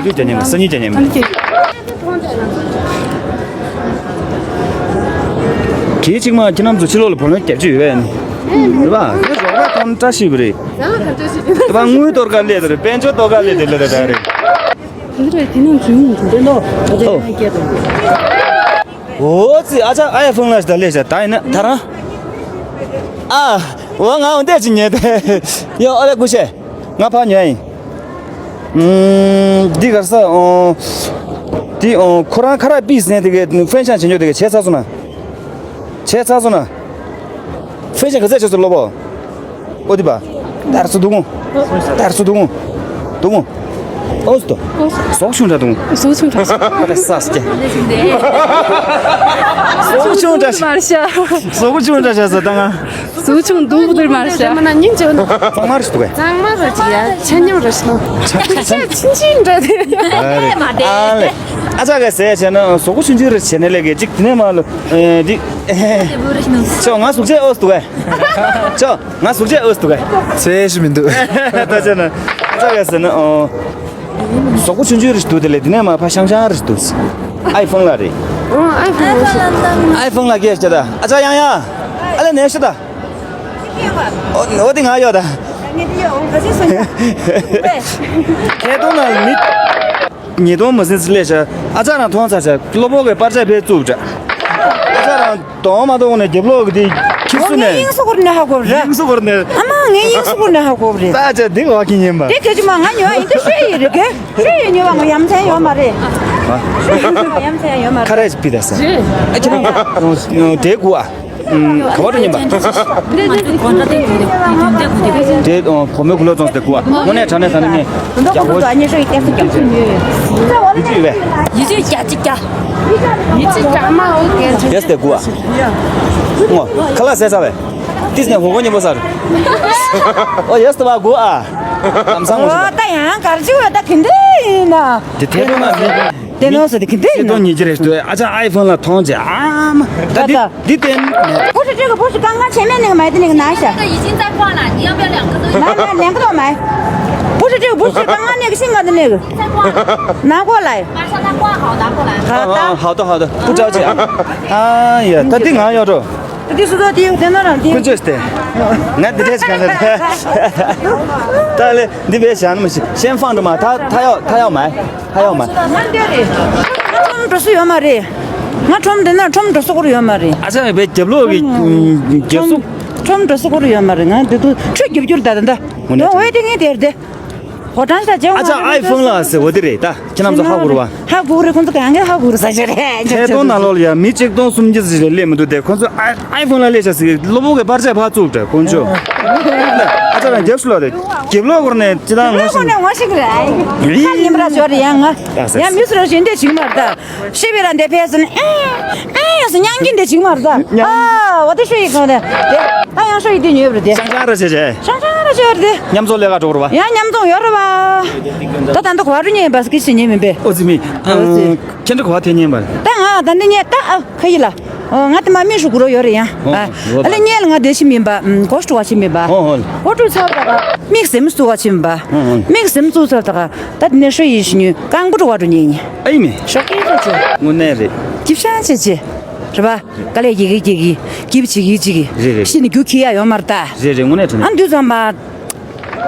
བདུན་བརྒྱ་ཉེ་མ་སང་ཉིན་བརྒྱ་ཉེ་མ། གལ་ཆེ་མ་ཁྱེད་རྣམ་ཚོ་ཕྱི་ལོགས་ལ་བུ་ལོན་རྒྱབ་ཀྱི་ཡོད་པས་ནི། རེད་པ། དེ་རོགས་པ་ཐམ་བཀྲ་ཤིས་པ་རེད། དེ་པ་དངུལ་གཏོར་ག་སླེབས་དེ་རེད། དཔལ་འབྱོར་གཏོར་ག་སླེབས་དེ་ལ་དེ་ད་རེད། འདི་རེད་དེ་ནང་འཛུལ་ཡོང་གི་འདུག་འདི་ནོ། འོ་ཙི་ཨ་ཅག་ཨ་ཡ་ཕུང་ལ་ཞིག་ད་ལས་ཤ་ད་ཡིན་ན་ད་རང་། ཨ། འོ་ང་འོ་འདས་ཅིག་ཉེ་དེ། ཡོ་ཨ་ལེ་ཀུ་ཤེ། ང་ཕར་ཉོ་ཡིན། ཨུམ། འདི་གར་ས་ཨོ། འདི་ཨོ་ཁོ་རང་ཁ་ར་པི་ཟེར་དེ་གའི་ཧྥན་ཤང་བྱེད་ཉོ་དེ་གའི་ཆེ་ཚ་སོང་ན། ཆེ་ཚ་སོང་ན། ཧྥན་ཤང་ག་ཚད་ཆེ་སོང་ལོ་བོ། ཨོ་དི་པ། དར་སུ་དུ་གུང་། དར་སུ་དུ་གུང་། དུ་གུང་། ཨོ་སྟོ། ཟོག་ཆུང་འདྲ་དུ་གུང་། ཟོག་ཆུང་འདྲ། ཨ་རེ་ས་སྐྱེ། ཟོག་ཆུང་འདྲ། མར་ཤ། ཟོག་ཆུང་འདྲ་བྱ་ས་ད་ང་། ཟོག་ཆུང་དུ་གུ་དུར་མར་ཤ། མ་ན་སྙིང་རྗེ་བོ་འདུག་གཙང་མ་རེད་འདུག་གས། གཙང་མ་རེད་ཅིག་ཡ་ཆ་མཉམ་རེད་ཤི་ནོ། ཆ་ཆ་ཆིན་ཆིན་འདྲ་དེ། ཨ་ལེ། ཨ་ལེ། ཨ་ཅག་གས་ཟས་བྱས་ན་ཟོག་པོ་ཆུང་ཆུང་རེ་བྱས་ནས་ལས་ཀའི་ཅིག་དེ་ནས་མ་ལོ། ཨེ་འདི། ཅོ་ང་ཟུག་ཆས་ཨོས་འདུག་གས། ཅོ་ང་ཟུག་ཆས་ཨོས་འདུག་གས། ཚེ་ཞིག་མི་འདུག་ད་ཆ་ན། ཨ་ཅག་གས་ཟས་ན་ཨོ། ཟོག་པོ་ཆུང་ཆུང་རེ་འདུག་དེ་ལས་དེ་ནས་མ་ཕ་ཤང་ཤང་རེ་འདུག་ཨའི་ཕོན་ལ་རེད། ཨའི་ཕོན་ལ་སྐད་ཆ་ད་ཨ་ཅག་ཡང་ཡང་། ཨ་ལེ་ནས་ཤི་ད། ཨོ་ཨོ་དེ་ང་ཡོད་ད། ཁྱེད་གཏོང་ན་མི། ཉིས་སྟོང་མ་ཟིན་ཙི་ལས་བྱ། ཨ་ཅག་རང་མཐོང་ཚར་བྱ་གློ་བོ་གི་པར་ཆས་ཕེ་བཙུགས་བྱ། ཨ་ཅག་རང་གཏོང་མ་གཏོང་ནས་རྒྱབ་ལོག་གི་དེ་ཁྱི་སུ་ནས། ངའི་དབྱིངས་སུ་ཁུར་ནས་ཧ་གོ་རེད། དབྱིངས་སུ་ཁུར་ནས། ཨ་མ་ངའི་དབྱིངས་སུ་ཁུར་ནས་ཧ་གོ་རེད། ད་ཅག་འདི་བ་ཁྱི་ཉན་པ། དེ་སྐད་ཅིག་མ་ང་ཉོ་ཡིན་དེ་ཤོད་ཡི་རེད་གི། ཤོད་ཡི་ཉོ་བ་ང་ཡ་མཚན་ཡོད་མ་རེད། ཡ་མཚན་ཡོད་མ་རེད། ཁ་རས་ཕི་ད་ས། ཨ་ཅག་རང་། དེ་གུ་ཨ། ག་བ་རུ་ཉན་པ། དེ་བུ་མོའི་གུ་ལོ་ཙོང་དེ་གུ་ཨ། དངོས་གནས་དྲང་གནས་དྲང་གནས་ངས་རྒྱག་གོ། ཡི་ཅི་ཡི་བས། ཡི་ཅི་ཀྱ་ཅི་ཀྱ། ཡི་ཅི་ཀྱ་མ་འོ་གན་ཅི། ཡེས་དེ་གུ་ཨ། ངོ་ཁ་ལག་ཟས་ཚར་བས། ཏིས་ནས་ཧོ་གོ་ཉན་པོ་ཟ་རུ། ཨོ་ཡེས་དེ་བ་གུ་ཨ། ལམ་སང་ངོ་ཤི་ད། ད་ཡང་གར་ཅི་བ་ད་གིན་དེ་ཡིན་ན། དེ་ཐེ་རུ་མ་མི། དེ་ནོ་སོ་དེ་གི་དེ་ཁྱེད་ནོ། དོན་ཉིད་ཀྱི་རེད་ལྟོས། ཨ་ཅག་ཨའི་ཕོན་ལ་མཐོང་རྗེས་ཨ་མ། ད་འདི་ད་འདི་བསྟན། 不是这个，不是刚刚前面那个买的那个拿一下。这个已经在挂了，你要不要两个都要？买买两个都要买。不是这个，不是刚刚那个性格的那个，再挂了，拿过来。马上他挂好拿过来。好的。啊，好的好的，不着急啊。哎呀，ད་འདི་ང་ཡོད་འགྲོ། འདི་སུ་དོ་དེ་དེ་ན་རང་དེ། ཁོ་ཚོས་ཏེ། ང་འདི་འདྲས་གང་ལ། ད་ལེ་འདི་བས་བྱ་ནི་མི་ཤེས་ཤན་ཕང་འགྲོ་མ་ད་ད་ཡོག་ད་ཡོག་མ་ད་ཡོག་མ། ང་འདི་རེད། ང་ཁྲོམ་འགྲོ་སུ་ཡོད་མ་རེད། ང་ཁྲོམ་འདི་ན་ཁྲོམ་འགྲོ་སུ་ཁོར་ཡོད་མ་རེད། ཨ་ཅག་བས་རྒྱབ་ལོག་གི་རྒྱབ་སུ། ཁྲོམ་འགྲོ་སུ་ཁོར་ཡོད་མ་རེད། ང་འདི་དུ་ཁྲོད་རྒྱབ་རྒྱུར་ད་ད་ད། འོ་དེ་ངས་དེར་དེ། ཧོ་ཀྲང་ཤ་ཅེ། ཨ་ཅག་ཨའི་ཕོན་ལ་ཟེར་བ་དེ་རེད་ད། ཁྱེད་རྣམ་ཚོ་ཧ་གོ་རེད་བ། ཧ་གོ་རེད། ཁོང་ཚོ་གང་ག་ཧ་གོ་རེད་ཟ་ཆ་རེད། ཐད་གཏོང་ནང་ལོགས་ལ་ཡ་མི་གཅིག་སྟོང་སུམ་བརྒྱ་ཙམ་ཞིག་སླེབས་མི་འདུག་སྟེ། ཁོང་ཚོ་ཨ་ཨའི་ཕོན་ལ་སླེབས་ཤག་ཟེར་གློ་བུར་གྱི་པར་ཆས་ཕར་བཙུགས་དྲ་ཁོང་ཚོ། ཨ་ཅག་རང་རྒྱབ་སུ་ལོག་དེ་རྒྱབ་ལོག་སྐོར་ནས་ཅི་ལྟར་ངོ་ཤེས། ངོ་ཤེས་ཀྱི་རེད། ཨ་ཡིན་པ་ར་ཞོར་རེད་ཡ་ང་། ཡ་མི་སུ་ར་ཞིག་འདི་བྱིང་མ་རེད་ད། ཤི་བའི་ར་འདི་ཕེ་སོན་ཨེ་ཨེ་ཡ་སོ་མྱང་གིན་འདི་བྱིང་མ་རེད་ད། ཨ་འོ་དེ་ཤོ་ཡི་གང་རེད་དེ། ད་ཡང་ཤོ་ཡི་འདི་ཉོས་པ་རེད་དེ། ཤང་ཤང་ར་ཆེ་ཆེ། ཤང་ཤང་ར་ཆེ་བ་རེད་དེ། མཉམ་ཚོགས་ལས་ཀ་འགྲོ་རུ་བ། ཡང་མཉམ་ཚོགས་ཡོད་རེད་བ། ད་ད་འདི་གོ་བ་རུ་ཉེ་བ་སྐད་ཆ་ཉེ་མིན་པས། ཨོ་ཙི་མི། ཨོ་ཙི། ཁྱེད་འདྲ་གོ་བ་དེ་ཉེ་བ། ད་ང་ད་འདི་ཉེ་ད་ཨ་ཁ་ཡི་ལ། ཨོ་ང་དེ་མ་མི་ཧྲུ་གུ་རོ་ཡོད་རེད་ཡ། ཨོ། ཨ་ཨོ་ལ་ཉེ་ལ་ང་དེ་ཤི་མིན་པ། གོ་ཧྲུ་བ་ཤི་མིན་པ། ཨོ་ཨོ། གོ་ཧྲུ་ཚ་བ་ད་ག་མིག་སེམས་སུ་བ་ཤི་མིན་པ། ཨོ་ཨོ། མིག་སེམས་སུ་ཚ་བ་ད་ག་ད་དེ་ནས་ཧྲུ་ཡི་ཤི་ཉུ་རྐང་པོ་ཧྲུ་བ་ཧྲུ་ཉེ་ཉེ། ཨ་ཡིན་མེ། ཤོག་ཀེ་ཚ་ཆེ། དངོས་གནས་རེད། ཀྱི་ཤ་ཆེ་ཆེ། རེད་པ། དཀའ་ལས་རྒྱག་གི་རྒྱག་གི། སྐྱིད་པོ་བྱེད་ཀྱི་བྱེད་ཀྱི། རེད་རེད། ཤི་ནས་རྒྱུ་ཁྱི་ཡ་ཡོད་མ་རེད་ད། རེད་རེད། དངོས་གནས་དྲང་ཨ་གནས། འདུས་ཙམ་པ།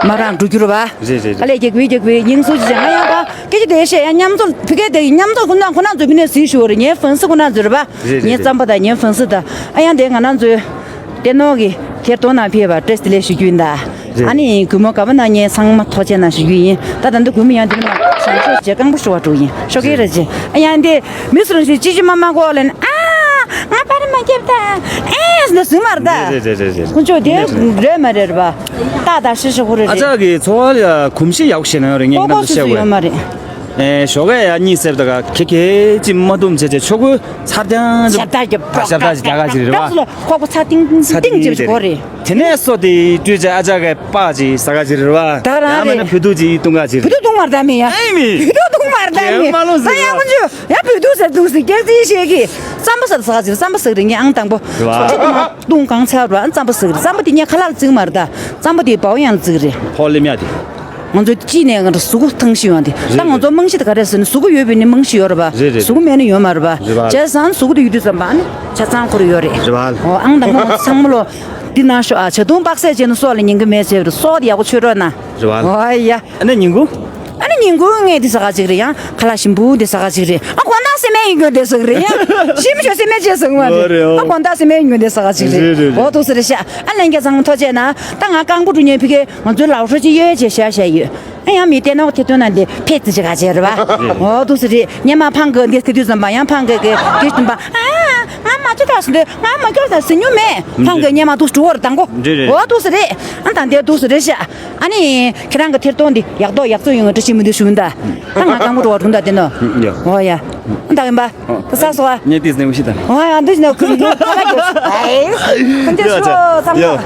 མ་རང་འགྲོ་རྒྱུ་རེད་པ། རེད་རེད་རེད། དཀའ་ལས་རྒྱག་པའི་རྒྱག་པའི་སྙིང་སུ་ཅི་ཅང་ང་ཡང་པ། སྐད་ཆ་དེ་བཤད་ཡང་མཉམ་ཚོགས་ཕི་ཀའི་དེ་མཉམ་ཚོགས་ཁོ་ན་ཁོ་ན་ཚོ་མི་ནས་ཟིག་ཞུ་བ་རེད། ངའི་ཧྥན་སི་ཁོ་ན་ཚོ་རེད་པ། རེད་རེད། ངའི་རྩམ་པ་དང་ངའི་ཧྥན་སི་དང་། ཨ་ཡང་དེ་ང་རང་ཚོའི་ཏེ་ནོ་གི་ཐེར་གཏོང་ནང་ཕེབས་པ་བཀྲ་ཤིས་བདེ་ལེགས་ཞུ་རྒྱུ་ཡིན་ད། རེད། ཨ་ནི་གུས་མོ་ག་པ་ན་ངའི་ཚང་མ་ཐུགས་རྗེ་གནང་ཞུ་རྒྱུ་ཡིན། ད་ད་འདི་གུས་མོ་ཡང་འདི་ནི་མ་བྱང་ཆོག་བྱེད་རྐང་པ་ཧྲུ་བ་ཧྲུ་ཡིན། ཤོག་ཀེ་ར་ཅི། ཨ་ཡང་དེ་མི་སུ་རང་ཞིག་ཅི་ཅི་མ་མ་གོ་ལེན། ཨ་ང་པར་མ་སྐྱབས་ད་ཨེ་ཟེར་ན་ཟིན་མར་ད། རེད་རེད་རེད་རེད། ཁོང་ཚོ་དེ་རེད་མ་རེད་པ། ཏག་ཏག་ཤི་ཤི་ཁོ་རེ་ཨ་རེད། ཅག་གི་འཚོ་བ་ལ་གོམས་གཤིས་ཡག་པོ་ཞིག་ན་ཡོད་རེད། ངས་ཀོ་ཀོ་ནམ་སུ་བཤད་སུ་ཡོད་དགོས། མ་རེད། ཨེ་ཞོགས་ཀས་ཡ་གཉིད་སད་ད་ག་ཁེ་ཁེ་ཅི་མ་འདུམ་བྱས་བྱས་ཆོ་གོས་ཚར་ཏང་ཞབས་ཏག་གི་ཨ་ཞབས་ཏག་ཅིག་རྒྱག་ག་ཅིག་རེད་པ། ཁོག་པ་ཚ་ཏིང་ཏིང་ཏིང་ཅིག་གོ་རེད། དེ་ནས་སོ་དེ་སྤྲུལ་བྱས་ཨ་ཅག་གི་པགས་ཅིག་ཟ་ག་ཅིག་རེད་པ། ད་རང་ཡང་མིན་ན་རེད། བུ་ཐུག་ཅིག་བཏུང་ག་ཅིག་བུ་རེད། ཐུག་བཏུང་མར་ད་མི་ཡ། ཨེ་མི། བུ་ཐུག་བཏུང་མར་ད་མི། ད་ཡང་ཀུན་ཆུ་ཡང་བུ་ཐུག་ཟེར་འདུག་ཟེར་སྐྱག་རྫུན་བཤད་ཀི། རྩམ་པ་ཟ་ཟ་ག་ཅིག་རེད། རྩམ་པ་ཟ་གི་རེད། ངས་ཨང་དང་པོ། རེད་པ། ཆུ་དུ་མ་བཏུང་གང་ཚར་ར་རྩམ་པ་ཟ་གི་རེད། རྩམ་པ་དེ་ངས་ཁ་ལག་ལ་བརྩིགས་མར་ད། རྩམ་པ་དེ་བའོ་ཡང་ལ་བརྩིགས་རེད། ཕོ་ལེ་མྱ་དེ། ང་ཚོ་ཅི་ནས་ང་ཚོ་གཟུགས་པོ་ཐང་ཤི་ཡོང་དེ། ད་རེད་ང་ཚོ་རེད། རྨང་གཞི་དེ་ག་རེ་ཟེར་ན་གཟུགས་པོ་ཡོད་པའི་ནི་རྨང་གཞི་ཡོད་རེད་པ། རེད་རེད། གཟུགས་པོ་མེད་ནི་ཡོད་མ་རེད་པ། རེད་པ། བྱས་ཙང་གཟུགས་པོ་དེ་ཡོད་དུས་ཙམ་པ་ནི་ཆ་ཚང་ཁོ་ར་ཡོད་རེད། རེད་པ། འོ་ཨང་དང་པོ་ང་ཚོ་ཚང་མ་ལོ། འདི་ན་ཤོག་ཨ། ཇ་འཐུང་དཔག་ཚད་བྱས་ན་སྲོག་ལ་ཉེན་ཁ་མེད་ཟེར་བ་རེད། སྲོག་དེ་ཡག་པོ་ཆོད་རོགས་གནང་། རེད་པ། འོ་ཡ། ཨ་ནི་ཉིན་གུང་། ཨ་ནི་ཉིན་གུང་ངས་འདི་ཟ་ག་ཅིག་རེད། ཡང་ཁ་ལག་ཞིམ་པོ་འདི་ཟ་ག་ཅིག་རེད། ཨ་དགོང་དག་སེ་མའི་ཡིན་རྒྱུ་འདི་ཟ་གི་རེད། ཡང་ཞིམ་ཤོས་སེ་མའི་ཅེས་ཟ་གི་མ་རེད། ཨ་དགོང་དག་སེ་མའི་ཡིན་རྒྱུ་འདི་ཟ་ག་ཅིག་རེད། རེད་རེད་རེད། འོ་འདུག་སེ་རེད་ཤག་ཨ་ལྷན་རྒྱས་ཚང་མ་ཐུགས་རྗེ་གནང་། ད་ང་རྐང་པ་འགྲོ་ཉེན་ཕི་ཀའི་ང་ཚོའི་ལའོ་ཧྲོ་ཅིག་ཡོད་ཅེས་བཤད་བཤད་ཡོད། ཨ་ཡང་མི་བལྟས་ན་འོ་དེ་དོན་ན་འདི་ཕེ་ཙི་ཅིག་ག་ཅེས་རེད་པ། འོ་འདུག་སེ་རེད། སྔོན་མ་ཕང་གི་འདི་སྐྱེ་དུས་ཙམ་པ་ཡང་ཕང་གི་གི་གི་ཙམ་པ། ཨ་ང་མ་ཅི་དྲག་སུ་འདི་ང་མ་སྐྱོར་ད་ཟིན་མྱོང་མེད། ཕང་གི་སྔོན་མ་འདུག་འགྲོ་བར་དང་པོ། འདི་རེད། འོ་འདུག་སེ་རེད། ཨ་ད་འདི་འདུག་སེ་རེད་ཤག་ཨ་ནི་ཁྱེད་རང་གི་ཐེར་གཏོང་འདི་ཡག་ཏོག་ཡག་ཚོད་ཡོང་བའི་བཀྲ་ཤིས་སྨོན་འདུན་ཞུ་ཡིན་ད། ད་ང་རྐང་པ་འགྲོ་བ་དྲུང་ད་དེ་ནོ། ཡ། འོ་ཡ། ད་ཡིན་པ། ད་ས་སོ་བ། ངས་ཏིས་ནས་འུ་ཤི་ད། འོ་ཡ་འདུག་ནས་ཁུར་འགྲོ་ད་ལ་གྱོ། ཨེ། ཁོང་ཚོས་ཤོ་ཚང་མ།